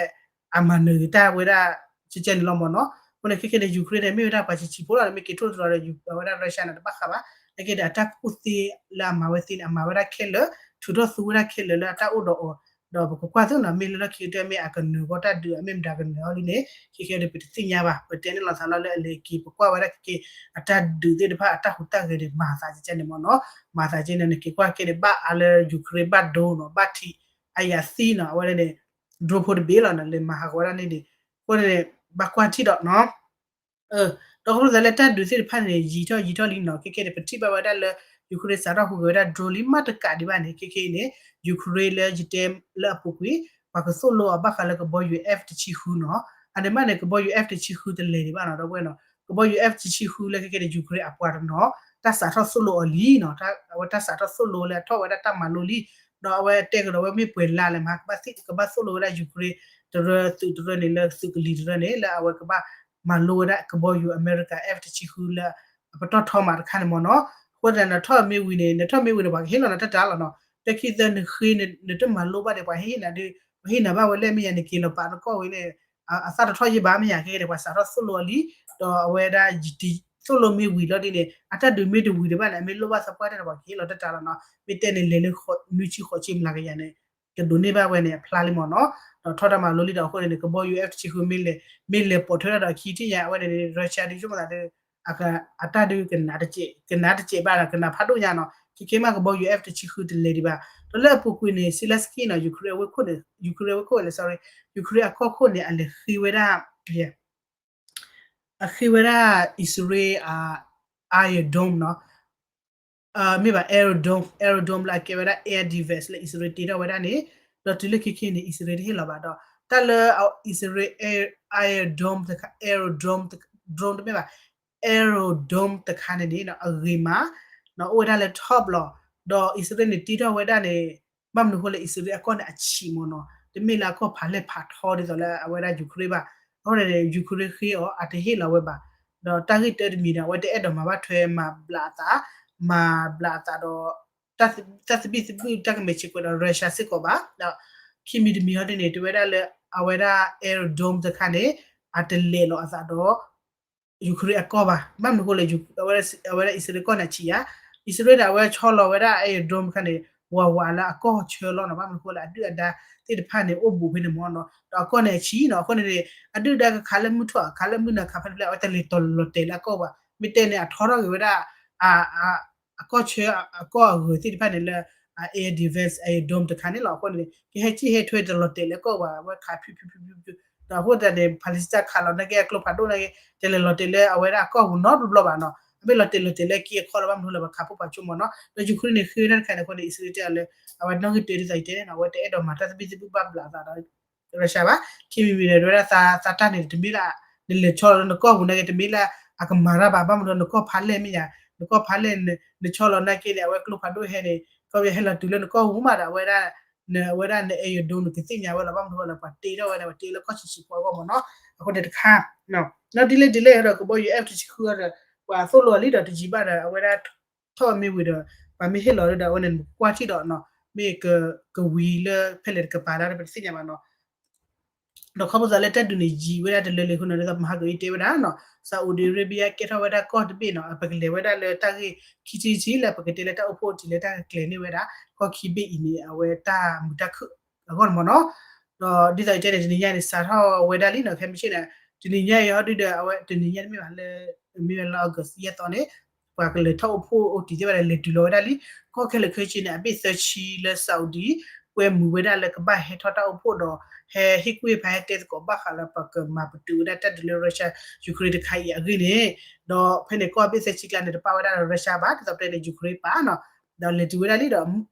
အမၤနၢၤက့ၤတၢ်ဝဲဒၣ် ကဲကဲန့ၣ်လီၤမ့ၢ်နီၤ. အဃိန့ၣ် ခဲကဲန့ၣ် Ukraine န့ၣ် မ့ၢ်ဝဲဒၣ်ပှၤဆံးဆံးဖိလီၤ, မ့ၢ်က့ၤထီၣ်တရီဒီး အဝဲဒၣ် Russia န့ၣ် တဘၣ်ဃးဘၣ်. နာ်က့ဒီး အတၢ်ကူၣ်သ့လၢအမၤဝဲသ့န့ၣ် အမၤဝဲဒၣ်ခဲလၢာ်, ထုးထီၣ်သူဝဲဒၣ်ခဲလၢာ်လၢအတၢ်အိၣ်ဒီးအီၤ, ဒီးပကကွၢ်သ့နီၤ, မ့ၢ်လၢလီၢ်ခံကတၢၢ် မ့ၢ်အကနၢၤဃီတၢ်ဒုး အမ့ၢ်မတၤကနၢၤအီၤလံန့ၣ် ခဲကဲဒီး ပတသ့ၣ်ညါဘၣ်. ပတဲန့ၣ်လီၤသးလီၤလၢအလဲၤက့ၤ ပကွၢ်ဝဲဒၣ်ခဲကဲ အတၢ်ဒုးသ့ၣ်တဖၣ် အတၢ်ဟူးတၢ်ဂဲၤန့ၣ် မၤသးကဲကဲန့ၣ်မ့ၢ်နီၤ. မၤသးကဲန့ၣ် နက့ၤကွၢ်ကဲန့ၣ် ဘၣ်အါလၢ Ukraine ဘၣ်ဒိနီၤ, ဘၣ်ထံး အယၤသံနီၤ, အဝဲဒၣ်န့ၣ် drone ဖိတဘ့ၣ်လီၤနီၤ, လဲၤမၤဟးဂီၤဝဲဒၣ်န့ၣ်န့ၣ်, အဃိန့ၣ် ဘၣ်ကွၢ်ထံၣ်ဒီးနီၤ. ဒီးခီဖျိသးလၢတၢ်ဒုးသ့ၣ်တဖၣ်န့ၣ် ယံာ်ထီၣ်ယံာ်ထီၣ်လံနီၤ. ခဲကဲန့ၣ် ပထံၣ်ဘၣ်ဝဲဒၣ်လၢ Ukraine စးထီၣ်ဟူးဂဲၤဝဲဒၣ် drone လံမးတကးဒံးဘၣ်န့ၣ် ခဲကဲအံၤန့ၣ် Ukraine လၢယတဲလၢအပူၤကွံာ် ပှၤကသိၣ်လိအီၤဘၣ်ဃးလၢကဘီယူၤ F တဆံဃုနီၤ. အန့ၣ်မးန့ၣ် ကဘီယူၤ F တဆံဃုတလဲၤဒံးဘၣ်နီၤ, ဒီပုၢ်ဝဲၢ်နီၤ. ကဘီယူၤ F တဆံဃုလၢခဲကဲန့ၣ် Ukraine အပှၤတနီၤ တၢ်စးထီၣ်သိၣ်လိအီၤလံနီၤ. အဝဲတၢ်စးထီၣ်သိၣ်လိလၢအထီၣ်ဝဲဒၣ်တၢ်မၤလိလံ, ဒီးအဝဲတဲကဒီးဝဲမ့ၢ်ပှဲၤလါလဲၣ်မး ကဘၣ်သိၣ်လိဝဲဒၣ် Ukraine တရၢသုးတရၢန့ၣ် လၢသုးကလံၤတရၢန့ၣ် လၢအဝဲကဘၣ်မၤလိဝဲဒၣ်ကဘီယူၤအမဲရကၤ F တဆံဃုလၢ အပတီၢ်ထီမးတခါန့ၣ်မ့ၢ်နီၤ. အဃိသတးန့ၣ် ထီၣ်မ့ၢ်ဝံၤန့ၣ် နထီၣ်မ့ၢ်ဝံၤန့ၣ် ပှၤကဟ့ၣ်လီၤနၤတၢ်တၢ်လီၤနီၤ. တခံသၢနဃ့ နတမၤလိဘၣ်ဒီး ပှၤဟ့ၣ်နၤဒုး ပှၤဟ့ၣ်နၤဘၣ်ဝဲလဲၣ်မ့ၢ်ယၤ နက့ၤလီၤပာ်နကီၢ်ဝံၤန့ၣ် အသၣ်တထီၣ်ယံၢ်ဘၣ်မ့ၢ်ယၤ ခဲကဲန့ၣ် ပှၤစးထီၣ်သိၣ်လိအီၤလံ, ဒီးအဝဲဒၣ် သိၣ်လိမ့ၢ်ဝံၤလီၤဒ်န့ၣ် အတၢ်ဒုးမ့ၢ်တဝံၤဒံးဘၣ်န့ၣ် အမ့ၢ်လိၣ်ဘၣ်သပှၢ်တၢၢ်န့ၣ် ပှၤကဟ့ၣ်လီၤတၢ်တၢ်လီၤနီၤ. မ့ၢ်တဲန့ၣ် လဲၤလၢနွံဆံဃိးဆံမျးကယၤန့ၣ် ကဒိးန့ၢ်ဘၣ်ဝဲန့ၣ် အဖျါလံမ့ၢ်နီၤ. ဒီးထီၣ်တၢ်မၤလိလံဒီး အဃိန့ၣ် ကဘီယူၤ F တဆံဃု မ့ၢ်လဲၤပိာ်ထွဲထီၣ်ဒီးအခံထံၣ်ညါ အဝဲန့ၣ် Russia ဒုးဆိကမိၣ်သးဒီး အတၢ်ဒုး ကနးတစဲးဘၣ်ဒီး ကနးဖးဒိၣ်ညါနီၤ. ခဲကဲမး ကဘီယူၤ F တဆံဃုတလဲၤဒံးဘၣ်. ဒီးလၢအပူၤကွံာ်န့ၣ် Zelensky နီၤ Ukraine အဝ့ၢ်ခိၣ်န့ၣ် Ukraine အဝ့ၢ်ခိၣ်ဝဲလဲၣ် sorry, Ukraine အကီၢ်ခိၣ်န့ၣ် အလဲၤဃ့ဝဲဒၣ် အဃ့ဝဲဒၣ် အံၣ်စရ့လး Iron Dome နီၤ, မ့ၢ်ဘၣ် Iron Dome, Iron Dome လၢအကဲဝဲဒၣ် air defense လၢအံၣ်စရ့လးတ့ထီၣ်ဝဲဒၣ်န့ၣ်, ဒီးတုၤလၢခဲကဲန့ၣ် အံၣ်စရ့လးတဟ့ၣ်လီၤဘၣ်ဒီး တၢ်လၢအံၣ်စရ့လး Iron Dome တခါ Iron Dome, drone တမ့ၢ်ဘၣ် Iron Dome တခါန့ၣ်န့ၣ် အဂ့ၤမး အိၣ်ဝဲဒၣ်လၢ top လီၤ. ဒီးအံၣ်စရ့လးန့ၣ်တ့ထီၣ်ဝဲဒၣ်န့ၣ် ဘၣ်မနုၤအဃိလဲၣ် အံၣ်စရ့လးအကီၢ်န့ၣ်အဆံးမ့ၢ်နီၤ, တမ့ၢ်လၢအကီၢ်ဖးလဲၢ်ဖးထီဒ်သိးလၢအဝဲဒၣ် Ukraine ဘၣ်. အဃိန့ၣ် Ukraine ဃ့အီၤ အတဟ့ၣ်လီၤဝဲဘၣ်. ဒီးတၢ်ဂ့ၢ်တၢတမံၤဒီး အဝဲတအဲၣ်ဒိးမၤဘၣ်ထွဲ မၤဘျးအသး, မၤဘျးအသးဒီး တၢ်သဘံၣ်သဘုၣ် တၢ်ကမဲာ်ဆံးကွဲးဒီး Russia စ့ၢ်ကီးဘၣ်. ဒီးခံမံၤတမံၤဟီဒ်န့ၣ် တဝဲဒၣ်လၢ အဝဲဒၣ် Iron Dome တခါန့ၣ် အတလဲၤလီၤအသးဒီး Ukraine အကီၢ်ဘၣ်. ဘၣ်မနုၤအဃိလဲၣ် အဝဲဒၣ်အံၣ်စရ့လးကီၢ်န့ၣ်အဆံးဧါ. အံၣ်စရ့လးဒီး အဝဲဆီလီၤဝဲဒၣ် Iron Dome တခါန့ၣ် ဝးဝးလၢအကီၢ်ဆၢလီၤနီၤ. ဘၣ်မနုၤအဃိလဲၣ် အဒုၣ်အဒါသ့ၣ်တဖၣ်န့ၣ် အိၣ်ဘူးဖဲန့ၣ်မ့ၢ်နီၤ. ဒီးအကီၢ်န့ၣ်အဆံးနီၤ. အဃိန့ၣ်န့ၣ် အဒုၣ်အဒါကခးလၢမုၢ်ထီၣ် ခးလၢမုၢ်နၤခးဖဲတဖျၢၣ် အဝဲတလဲၤတီၤလီၤတဲာ်လၢအကီၢ်ဘၣ်. မ့ၢ်တဲန့ၣ် အထီထီၣ်က့ၤဝဲဒၣ် အကီၢ်ဆၢ အကီၢ်အဂၤသ့ၣ်တဖၣ်န့ၣ်လၢ air defense, Iron Dome တခါန့ၣ်လီၤ. အဃိန့ၣ် ကဟဲက့ၢ်ဟဲထွဲတလီၤတဲာ်လၢကီၢ်ဘၣ် အဝဲခးဖျိဖျိဖျိဖျိဖျိ, ဒီးအဃိသတးန့ၣ် Palestine ခးလီၤနာ်က့ အကျိဖးဒိၣ်နာ်က့ တလဲၤလီၤတဲာ်လၢအဝဲဒၣ်အကီၢ်ပူၤနီတဘျီဘၣ်နီၤ. အမ့ၢ်လီၤတဲာ်လီၤတဲာ်လၢက့ၤအခီလီၤ ဘၣ်မနုၤလၢပှၤခးဖိပှၤဆိကမိၣ်နီၤ. ဒီး Ukraine န့ၣ် ဃ့ဝဲဒၣ်တခါန့ၣ်အဃိန့ၣ် အံၣ်စရ့လးတဲအီၤလၢ အဝဲနီၣ်ဂံၢ်တၢဒ်သိးယတဲန့ၣ်နီၤ အဝဲတအဲၣ်ဒိးမၤတၢ်သဘံၣ်သဘုၣ်ဘၣ်ဘျးအသးဒီး Russia ဘၣ်. ခံမံၤမံၤန့ၣ် တဲဝဲဒၣ်သးတၢ်န့ၣ် တမ့ၢ်လၢ နလဲၤဆီလီၤလၢနကီၢ်ပူၤနာ်က့ တမ့ၢ်လၢအကမၤတၢ်ဘၣ် ဘၣ်မနုၤ နကီၢ်ဖးလဲၢ်မ့ၢ်ယါ နကီၢ်ဖးလဲၢ် နဆီလီၤနာ်က့န့ၣ် အဝဲကျိဖးဒိၣ်ဟဲန့ၣ် ကီၢ်ပယီၤဟဲလီၤတုၤလၢနကီၢ်ပူၤမးဒီး အဝဲဒၣ် န အဝဲဒၣ်န Iron Dome နကသ့ၣ်ညါဝဲလီၤ ဘၣ်မနုၤဃိလၢပှၤတ့ထီၣ်ဝဲန့ၣ် ပှၤတ့လၢကီၢ်ဆံးဆံးဖိအဂီၢ်မ့ၢ်နီၤ. အဃိန့ၣ်တခါ ဒီးဒ်လဲၣ်ဒ်လဲၣ်ဒီး ကဘီယူၤ F တဆံဃုဒီး ပှၤသိၣ်လိအီၤလံဒီးတယံာ်ဘၣ်ဒီး အဝဲဒၣ်ထီၣ်မ့ၢ်ဝံၤဒီး ပှၤမ့ၢ်ဟ့ၣ်လီၤဒီး အဝဲန့ၣ် နကွၢ်ထံၣ်ဒီးနီၤ မ့ၢ်ကဝံၤလၢဖဲလဲၣ်တကပၤလၢပတသ့ၣ်ညါဘၣ်နီၤ. ဒီးခီဖျိသးလၢတၢ်ဒုးန့ၣ်ယံာ်ဝဲဒၣ်တလၢလၢအဃိန့ၣ် ဒ်သိးမဟါကၤအံၤတဲဝဲဒၣ်နီၤ Saudi Arabia ကဲထီၣ်ဝဲဒၣ်ကီၢ်တဘ့ၣ်နီၤ ပကလဲၤဝဲဒၣ်လၢတၢ်ဂ့ၢ်ခံထံၣ်တထံၣ်လၢပကတဲလၢတၢ်အိၣ်ဖှိၣ်အထံးလၢတၢ်ကကျဲၤန့ၢ်ဝဲဒၣ် ကီၢ်ခံဘ့ၣ်အံၤန့ၣ် အဝဲတၢ်မုာ်တၢ်ခုၣ်အဂီၢ်န့ၣ်မ့ၢ်နီၤ. ဒီးဒ်သိးယတဲန့ၣ် တနံၤညါန့ၣ် စးထီၣ်ဝဲဒၣ်လံနီၤ ခဲမုၢ်ဆ့ၣ်န့ၣ် တနံၤညါအံၤဟီဒုဒီး အဝဲတနံၤညါတမ့ၢ်ဘၣ်လၢ မ့ၢ်ဝဲလၢ August ယဲၢ်သီန့ၣ် ပှၤကလဲၤထီၣ်အိၣ်ဖှိၣ်အိၣ်တံၢ်သ့ၣ်တဖၣ်န့ၣ် လဲၤတုၤလီၤဝဲဒၣ်လံ ကီၢ်ခဲလၢာ်ခဲဆ့န့ၣ် အဘ့ၣ်သၢဆံလၢ Saudi ကွဲမုာ်ဝဲဒၣ်လၢကဘၣ်ဟဲထီၣ်တၢ်အိၣ်ဖှိၣ်ဒီး ဟဲဟ့ၣ်ကူၣ်ဟ့ၣ်ဖးဟဲတဲသကိးဘၣ်ဃးလၢပကမၤပတုာ်ဝဲဒၣ်တၢ်ဒုးလၢ Russia Ukraine တခါအံၤအဂ့ၢ်န့ၣ် ဒီးဖဲန့ၣ် ကီၢ်ဘ့ၣ်သၢဆံကျါန့ၣ် တပာ်ဝဲဒၣ်လၢ Russia ဘၣ် ဒ်သိးပတဲန့ၣ် Ukraine ပာ်နီၤ ဒီးလဲၤတုၤဝဲဒၣ်လံဒီး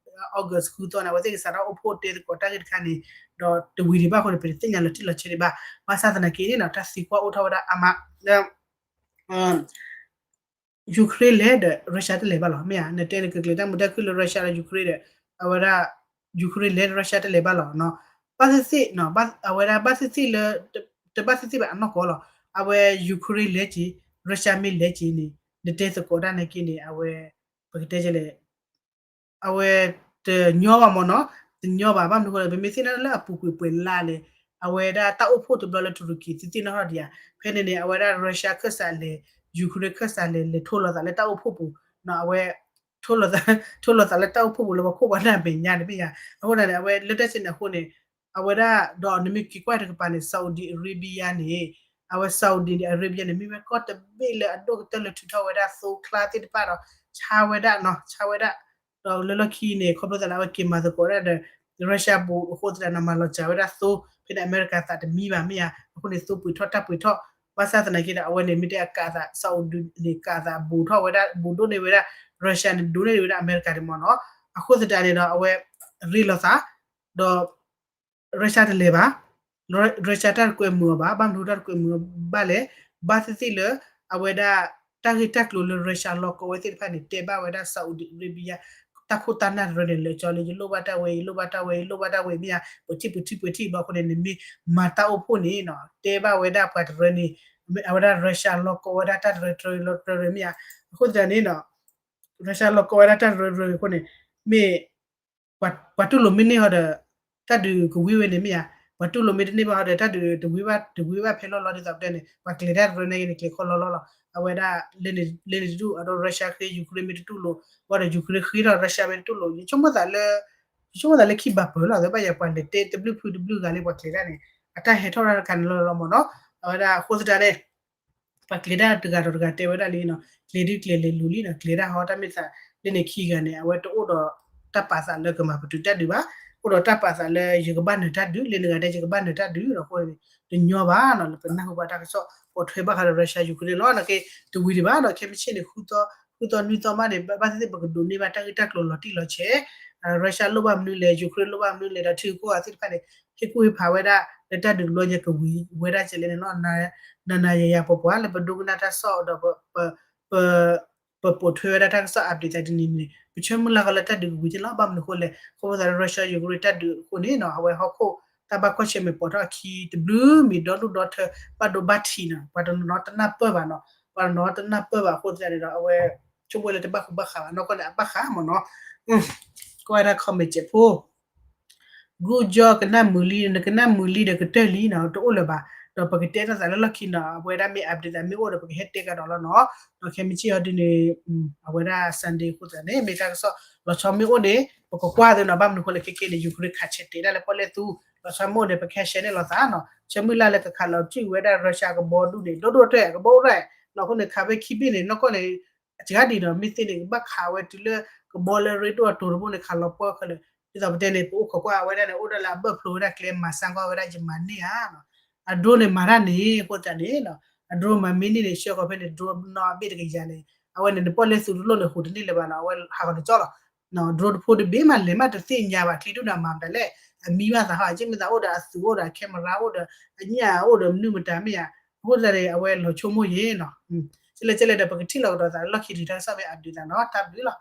August ဃုသီန့ၣ် အဝဲသ့ၣ်ကစးထီၣ်အိၣ်ဖှိၣ်တဲသကိးတၢ်ဂ့ၢ်တခါန့ၣ် ဒီးတဝံၤဒံးဘၣ်အဃိန့ၣ် ပတသ့ၣ်ညါလီၤတံၢ်လီၤဆဲးဒံးဘၣ်. ဘၣ်ဆၣ်သနာ်က့န့ၣ်နီၤ တၢ်သံကွၢ်အိၣ်ထီၣ်ဝဲဒၣ်အါမး လၢ Ukraine လဲၤဒီး Russia တလဲၤဘၣ်လီၤ. မ့ၢ်ဧါ, နတဲနကကျဲၤတၢ်မုာ်တၢ်ခုၣ်လၢ Russia ဒီး Ukraine ဒီး အဝဲဒၣ် Ukraine လဲၤ Russia တလဲၤဘၣ်လီၤနီၤ. ဘၣ်သ့ၣ်သ့ၣ်နီၤ, အဝဲဒၣ်ဘၣ်သ့ၣ်သ့ၣ်လၢ တဘၣ်သ့ၣ်သ့ၣ်ဘၣ်အနီၢ်ကီၢ်လီၤ. အဝဲ Ukraine လဲၤက့ၤ Russia မ့ၢ်လဲၤက့ၤန့ၣ် နတဲသကိးတၢ်နာ်က့န့ၣ် အဝဲ ပကတဲလဲၣ် အဝဲတညီဘၣ်မ့ၢ်နီၤ, တညီဘၣ်. ဘၣ်မနုၤအဃိလဲၣ် ပမ့ၢ်သ့ၣ်နီၣ်လၢအပူၤကွံာ်ပှဲၤလါလဲၣ်, အဝဲဒၣ်တၢ်အိၣ်ဖှိၣ်တဘျီလၢ Turkey သ့ၣ်သ့ၣ်နီၣ်ထီၣ်ဒံးဧါ. ဖဲန့ၣ်န့ၣ် အဝဲဒၣ် Russia ခၢၣ်စးလဲၤ, Ukraine ခၢၣ်စးလဲၤ လဲၤထိလိာ်သးလၢတၢ်အိၣ်ဖှိၣ်ပူၤ, အဝဲ ထိလိာ်သးလၢတၢ်အိၣ်ဖှိၣ်ပူၤလၢပှၤခိၣ်ပှၤနၢ်မဲာ်ညါန့ၣ်မ့ၢ်ဧါ. အဃိန့ၣ် အဝဲလၢတၢ်စဲန့ၣ်အဃိန့ၣ် အဝဲဒၣ် ဒီးနမ့ၢ်က့ၤကွၢ်တကပၤန့ၣ် Saudi Arabia န့ၣ် အဝဲ Saudi Arabia န့ၣ် မ့ၢ်ဝဲကီၢ်တဘ့ၣ်လၢအဒိၣ်ကတၢၢ်လၢထုးထီၣ်ဝဲဒၣ်သိချါသ့ၣ်တဖၣ်ဒီး ဆါဝဲဒၣ်နီၤ, ဆါဝဲဒၣ်. ဒီးလၢလီၢ်ခံန့ၣ် ခီဖျိသးလၢအဝဲက့ၤမၤသကိးဒၣ်ဒီး Russia ဘူးအဃိသတးဒီး မၤလီၤစှၤဝဲဒၣ်သိ, ဖဲန့ၣ် အမဲရကၤသးတမံဘၣ်မ့ၢ်ဧါ. အဃိန့ၣ် သိပှ့ၤထီၣ်တၢ်ပှ့ၤထီၣ်, ဘၣ်ဆၣ်သနာ်က့ဒီး အဝဲန့ၣ် မ့ၢ်တဲအကးသး Saudi န့ၣ် ကးသးဘူးထီၣ်ဝဲဒၣ် ဘူးဒိၣ်န့ၢ်ဝဲဒၣ် Russia န့ၣ် ဒိၣ်န့ၢ်ဝဲဒၣ်အမဲရကၤန့ၣ်မ့ၢ်နီၤ. အဃိသတးန့ၣ်ဒီး အဝဲရ့လိာ်သး ဒီး Russia တလဲၤဘၣ်, Russia တၢ်တကွဲမုာ်အီၤဘၣ်. ဘၣ်မနုၤတၢ်တကွဲမုာ်အီၤဘၣ်လဲၣ်, ဘၣ်သ့ၣ်သ့ၣ်လၢ အဝဲဒၣ် တၢ်ဂ့ၢ်တၢ်ကျိၤလၢ Russia လီၢ်ကီဝဲသ့ၣ်တဖၣ်န့ၣ် တဲဘၣ်ဝဲဒၣ် Saudi Arabia တၢ်ခိၣ်တၢ်နၢ်တရၢန့ၣ် လၢာ်ကၠီလၢ ယလိၣ်ဘၣ်တၢ်ဝဲ ယလိၣ်ဘၣ်တၢ်ဝဲ ယလိၣ်ဘၣ်တၢ်ဝဲမ့ၢ်ဧါ, ပထံၣ်ပထံၣ်ပထံၣ်ဘၣ်အဃိန့ၣ် နမ့ၢ်မၤတၢ်အိၣ်ဖှိၣ်န့ၣ်နီၤ တဲဘၣ်ဝဲဒၣ်ပှၤတရၢန့ၣ် အဝဲဒၣ် Russia လီၢ်ကီဝဲဒၣ်တၢ်တရၢတရၢလီၤတရၢမ့ၢ်ဧါ. အဃိသတးန့ၣ်နီၤ Russia လီၢ်ကီဝဲဒၣ်တၢ်တရၢတရၢအဃိန့ၣ် မ့ၢ် ပှၤတူၢ်လိာ်မ့ၢ်န့ၢ်ဟီဒီး တၢ်ဒုးကဝံၤဝဲန့ၣ်မ့ၢ်ဧါ, ပှၤတူၢ်လိာ်မ့ၢ်တန့ၢ်ဘၣ်ဟီဒီး တၢ်ဒုးတဝံၤဘၣ် တဝံၤဘၣ်ဖဲလီၢ်လီၤ ဒ်သိးပတဲန့ၣ် ပှၤကျဲၤတၢ်တရၢန့ၣ်ဂ့ၤန့ၣ် ကျဲၤခီလီၤလီၤလီၤ. အဝဲဒၣ် လၢန့ၣ်တဒူၣ် အဒိ Russia ဃ့ Ukraine မ့ၢ်တတူၢ်လိာ် ဘၣ်ဒီး Ukraine ဃ့ထီၣ် Russia မ့ၢ်တတူၢ်လိာ် ယဆိကမိၣ်သးလၢ ယဆိကမိၣ်သးလၢခံဘၣ်ပၢၢ်လီၤ သ့ဘၣ်ယၤ ပှၤလဲၤတဲတဘျုးဖုတဘျုးဂၤလၢပှၤကျဲၤတၢ်န့ၣ် အတၢ်ဟဲထီၣ်တၢ်တခါန့ၣ်လီၤလီၤမ့ၢ်နီၤ. အဝဲဒၣ်အဃိသတးန့ၣ် ပှၤကျဲၤတၢ်တဂၤဒီးတဂၤတဲဝဲဒၣ်လံနီၤ, ကျဲၤဒုကျဲၤလဲၤလူၤလံနီၤ, ကျဲၤတၢ်ဟီတၢ်မ့ၢ်သး လၢန့ၣ်ခံဂၤန့ၣ် အဝဲတအိၣ်ဒီးတၢ်ပာ်သးလၢကမၤပတုာ်တၢ်ဒုးဘၣ်, အိၣ်ဒီးတၢ်ပာ်သးလၢယကဘၣ်နၢၤတၢ်ဒုး လၢနဂၤဒဲးယကဘၣ်နၢၤတၢ်ဒုးဒီးအဃိန့ၣ် တညီဘၣ်နီၤ, လၢပနၢ်ဟူဘၣ်တၢ်ကစီၣ်ပိာ်ထွဲဘၣ်ဃးဒီး Russia Ukraine န့ၣ်လီၤ. နာ်က့ တဝံၤဒံးဘၣ်နီၤ, ခဲမုၢ်ဆ့ၣ်န့ၣ် ဃုသီ ဃုသီနွံသီမးန့ၣ် ဘၣ်သ့ၣ်သ့ၣ်ပကဒိးန့ၢ်ဘၣ်တၢ်ဂ့ၢ်တၢ်ကျိၤလီၤတံၢ်လီၤဆဲး, Russia လိၣ်ဘၣ်မနုၤလဲၣ် Ukraine လိၣ်ဘၣ်မနုၤလဲၣ် ဒီးထံဂုၤကီၢ်ဂၤသ့ၣ်တဖၣ်န့ၣ် ဟ့ၣ်ကူၣ်ဟ့ၣ်ဖးဝဲဒၣ် လၢတၢ်ဒုးတဘျီညါကဝံၤဝဲဒၣ်ကလဲၣ်န့ၣ်လီၤ. နၤနၤယၤယၤပှၤပှၤလၢပဒိကနၣ်တၢ်ကစီၣ်ဒီး ပ ပပိာ်ထွဲဝဲဒၣ်တၢ်ကစီၣ် update သးတနံၤန့ၣ် ပဆၢမုၢ်လၢ်ဃီလၢတၢ်ဒုးကဝံၤကလဲၣ်လီၤ. ဘၣ်မနုၤအဃိလဲၣ် ခီဖျိသးလၢ Russia Ukraine တၢ်ဒုးအဃိန့ၣ်နီၤ အဝဲဟီၣ်ခိၣ်တၢ်ဘၣ်ကွၢ်ဆၢၣ်မဲာ်ပိာ်ထီၣ်အခံတဘျုးမံၤဒီဒူၣ်ဒီထၢ ဘၣ်ဒိဘၣ်ထံးနီၤ ပှၤတနီၤတနၢ်ပၢၢ်ဘၣ်နီၤ ပှၤတနီၤတနၢ်ပၢၢ်ဘၣ်အဃိသတးန့ၣ်ဒီး အဝဲဆိကမိၣ်လၢတဘၣ်ဃူဘၣ်ဃးဘၣ်နီၢ်ကီၢ်န့ၣ် အဘၣ်ဃးမ့ၢ်နီၤ ကွၢ်ဝဲဒၣ် comment စဲးဖိ Good job ကနၣ်မုာ်လံ နကနၣ်မုာ်လံဒီးကတၢၢ်လံနီၤ တအိၣ်လၢၤဘၣ် ဒီးပကတဲထီၣ်သးလၢလီၢ်ခံနီၤ အဝဲဒၣ်မ့ၢ် update သးမ့ၢ်အိၣ်ဒီး ပကဟဲတဲကဒီးလီၤနီၤ ဒီးခဲမုၢ်ဆ့ၣ်အီၤဒ်န့ၣ် အဝဲဒၣ် Sunday အဃိသတးန့ၣ် မ့ၢ်တၢ်ကစီၣ်လီၤဆီမ့ၢ်အိၣ်န့ၣ် ပကကွၢ်သ့နီၤ ဘၣ်မနုၤအဃိလဲၣ် ခဲကနံၣ်အံၤန့ၣ် Ukraine ခးဆဲးတဲာ်ဒၣ်လၢပီၣ်လဲၣ်သူ လီၤဆီမ့ၢ်အိၣ်န့ၣ် ပကဟဲ share န့ၢ်လိာ်သးနီၤ ဆၢမုၢ်လၢ်လၢကခးလီၤစုၣ်ဝဲဒၣ် Russia ကဘီဒူၣ်န့ၣ် ဒိၣ်ဒိၣ်ထဲ ကဘီအိၣ်ထဲ နီၤ အဃိန့ၣ် ခးဝဲခံဘ့ၣ်န့ၣ် နီၢ်ကီၢ်န့ၣ် အစှၤဒံးနီၤ မ့ၢ်သ့န့ၣ် ကဘၣ်ခးဝဲတုၤလၢ ကဘီလၢရ့ဒိၣ်အတိၤတဘိန့ၣ် ခးလီၤပှီၢ်ခဲလၢာ် ဒ်သိးပတဲန့ၣ် ပအိၣ်ခိးကွၢ်ဝဲဒၣ်န့ၣ် အိၣ်ဒၣ်လၢအဘၢၣ်ဖျိဝဲဒၣ်ကျဲမၤစၢ်ကွၢ်ဝဲဒၣ် ယမၤန့ၢ်ဧါနီၤ အ drone န့ၣ် မၤတၢ်န့ၣ် အဃိသတးန့ၣ်နီၤ အ drone မၤမ့ၢ်န့ၢ်န့ၣ် ဆှၢဃီၤဖဲန့ၣ် drone နီၢ်အဘ့ၣ်တကယၤန့ၣ် အဝဲန့ၣ် နပီၣ်လဲၣ်သူတလိၣ်န့ၣ် ဟူးတန့ၢ်လၢၤဘၣ်နီၤ အဝဲဟးဂီၤတကၠီလီၤ drone တဖိတဘ့ၣ်မး လဲၤမးတသ့ၣ်ညါဘၣ် ချံဒူၣ်န့ၣ် မၤမတၤလဲၣ် အမံဘၣ်သးဟီ က့မ့ၢ်သးအိၣ်ဒီးအသုးအိၣ်ဒီး camera အိၣ်ဒီး အညၣ်အိၣ်ဒီးမနုၤမတၤမ့ၢ်ဧါ အဃိသတးန့ၣ် အဝဲလီၤဆိကမိၣ်ယဲနီၤ ကလဲၣ်ကလဲၣ်ဒီး ပကထံၣ်လိာ်ကဒီးသးလၢလီၢ်ခံတံၤတၢ်ကစီၣ်ဖဲ update သးနီၤ တၢ်ဘျုးလီၤ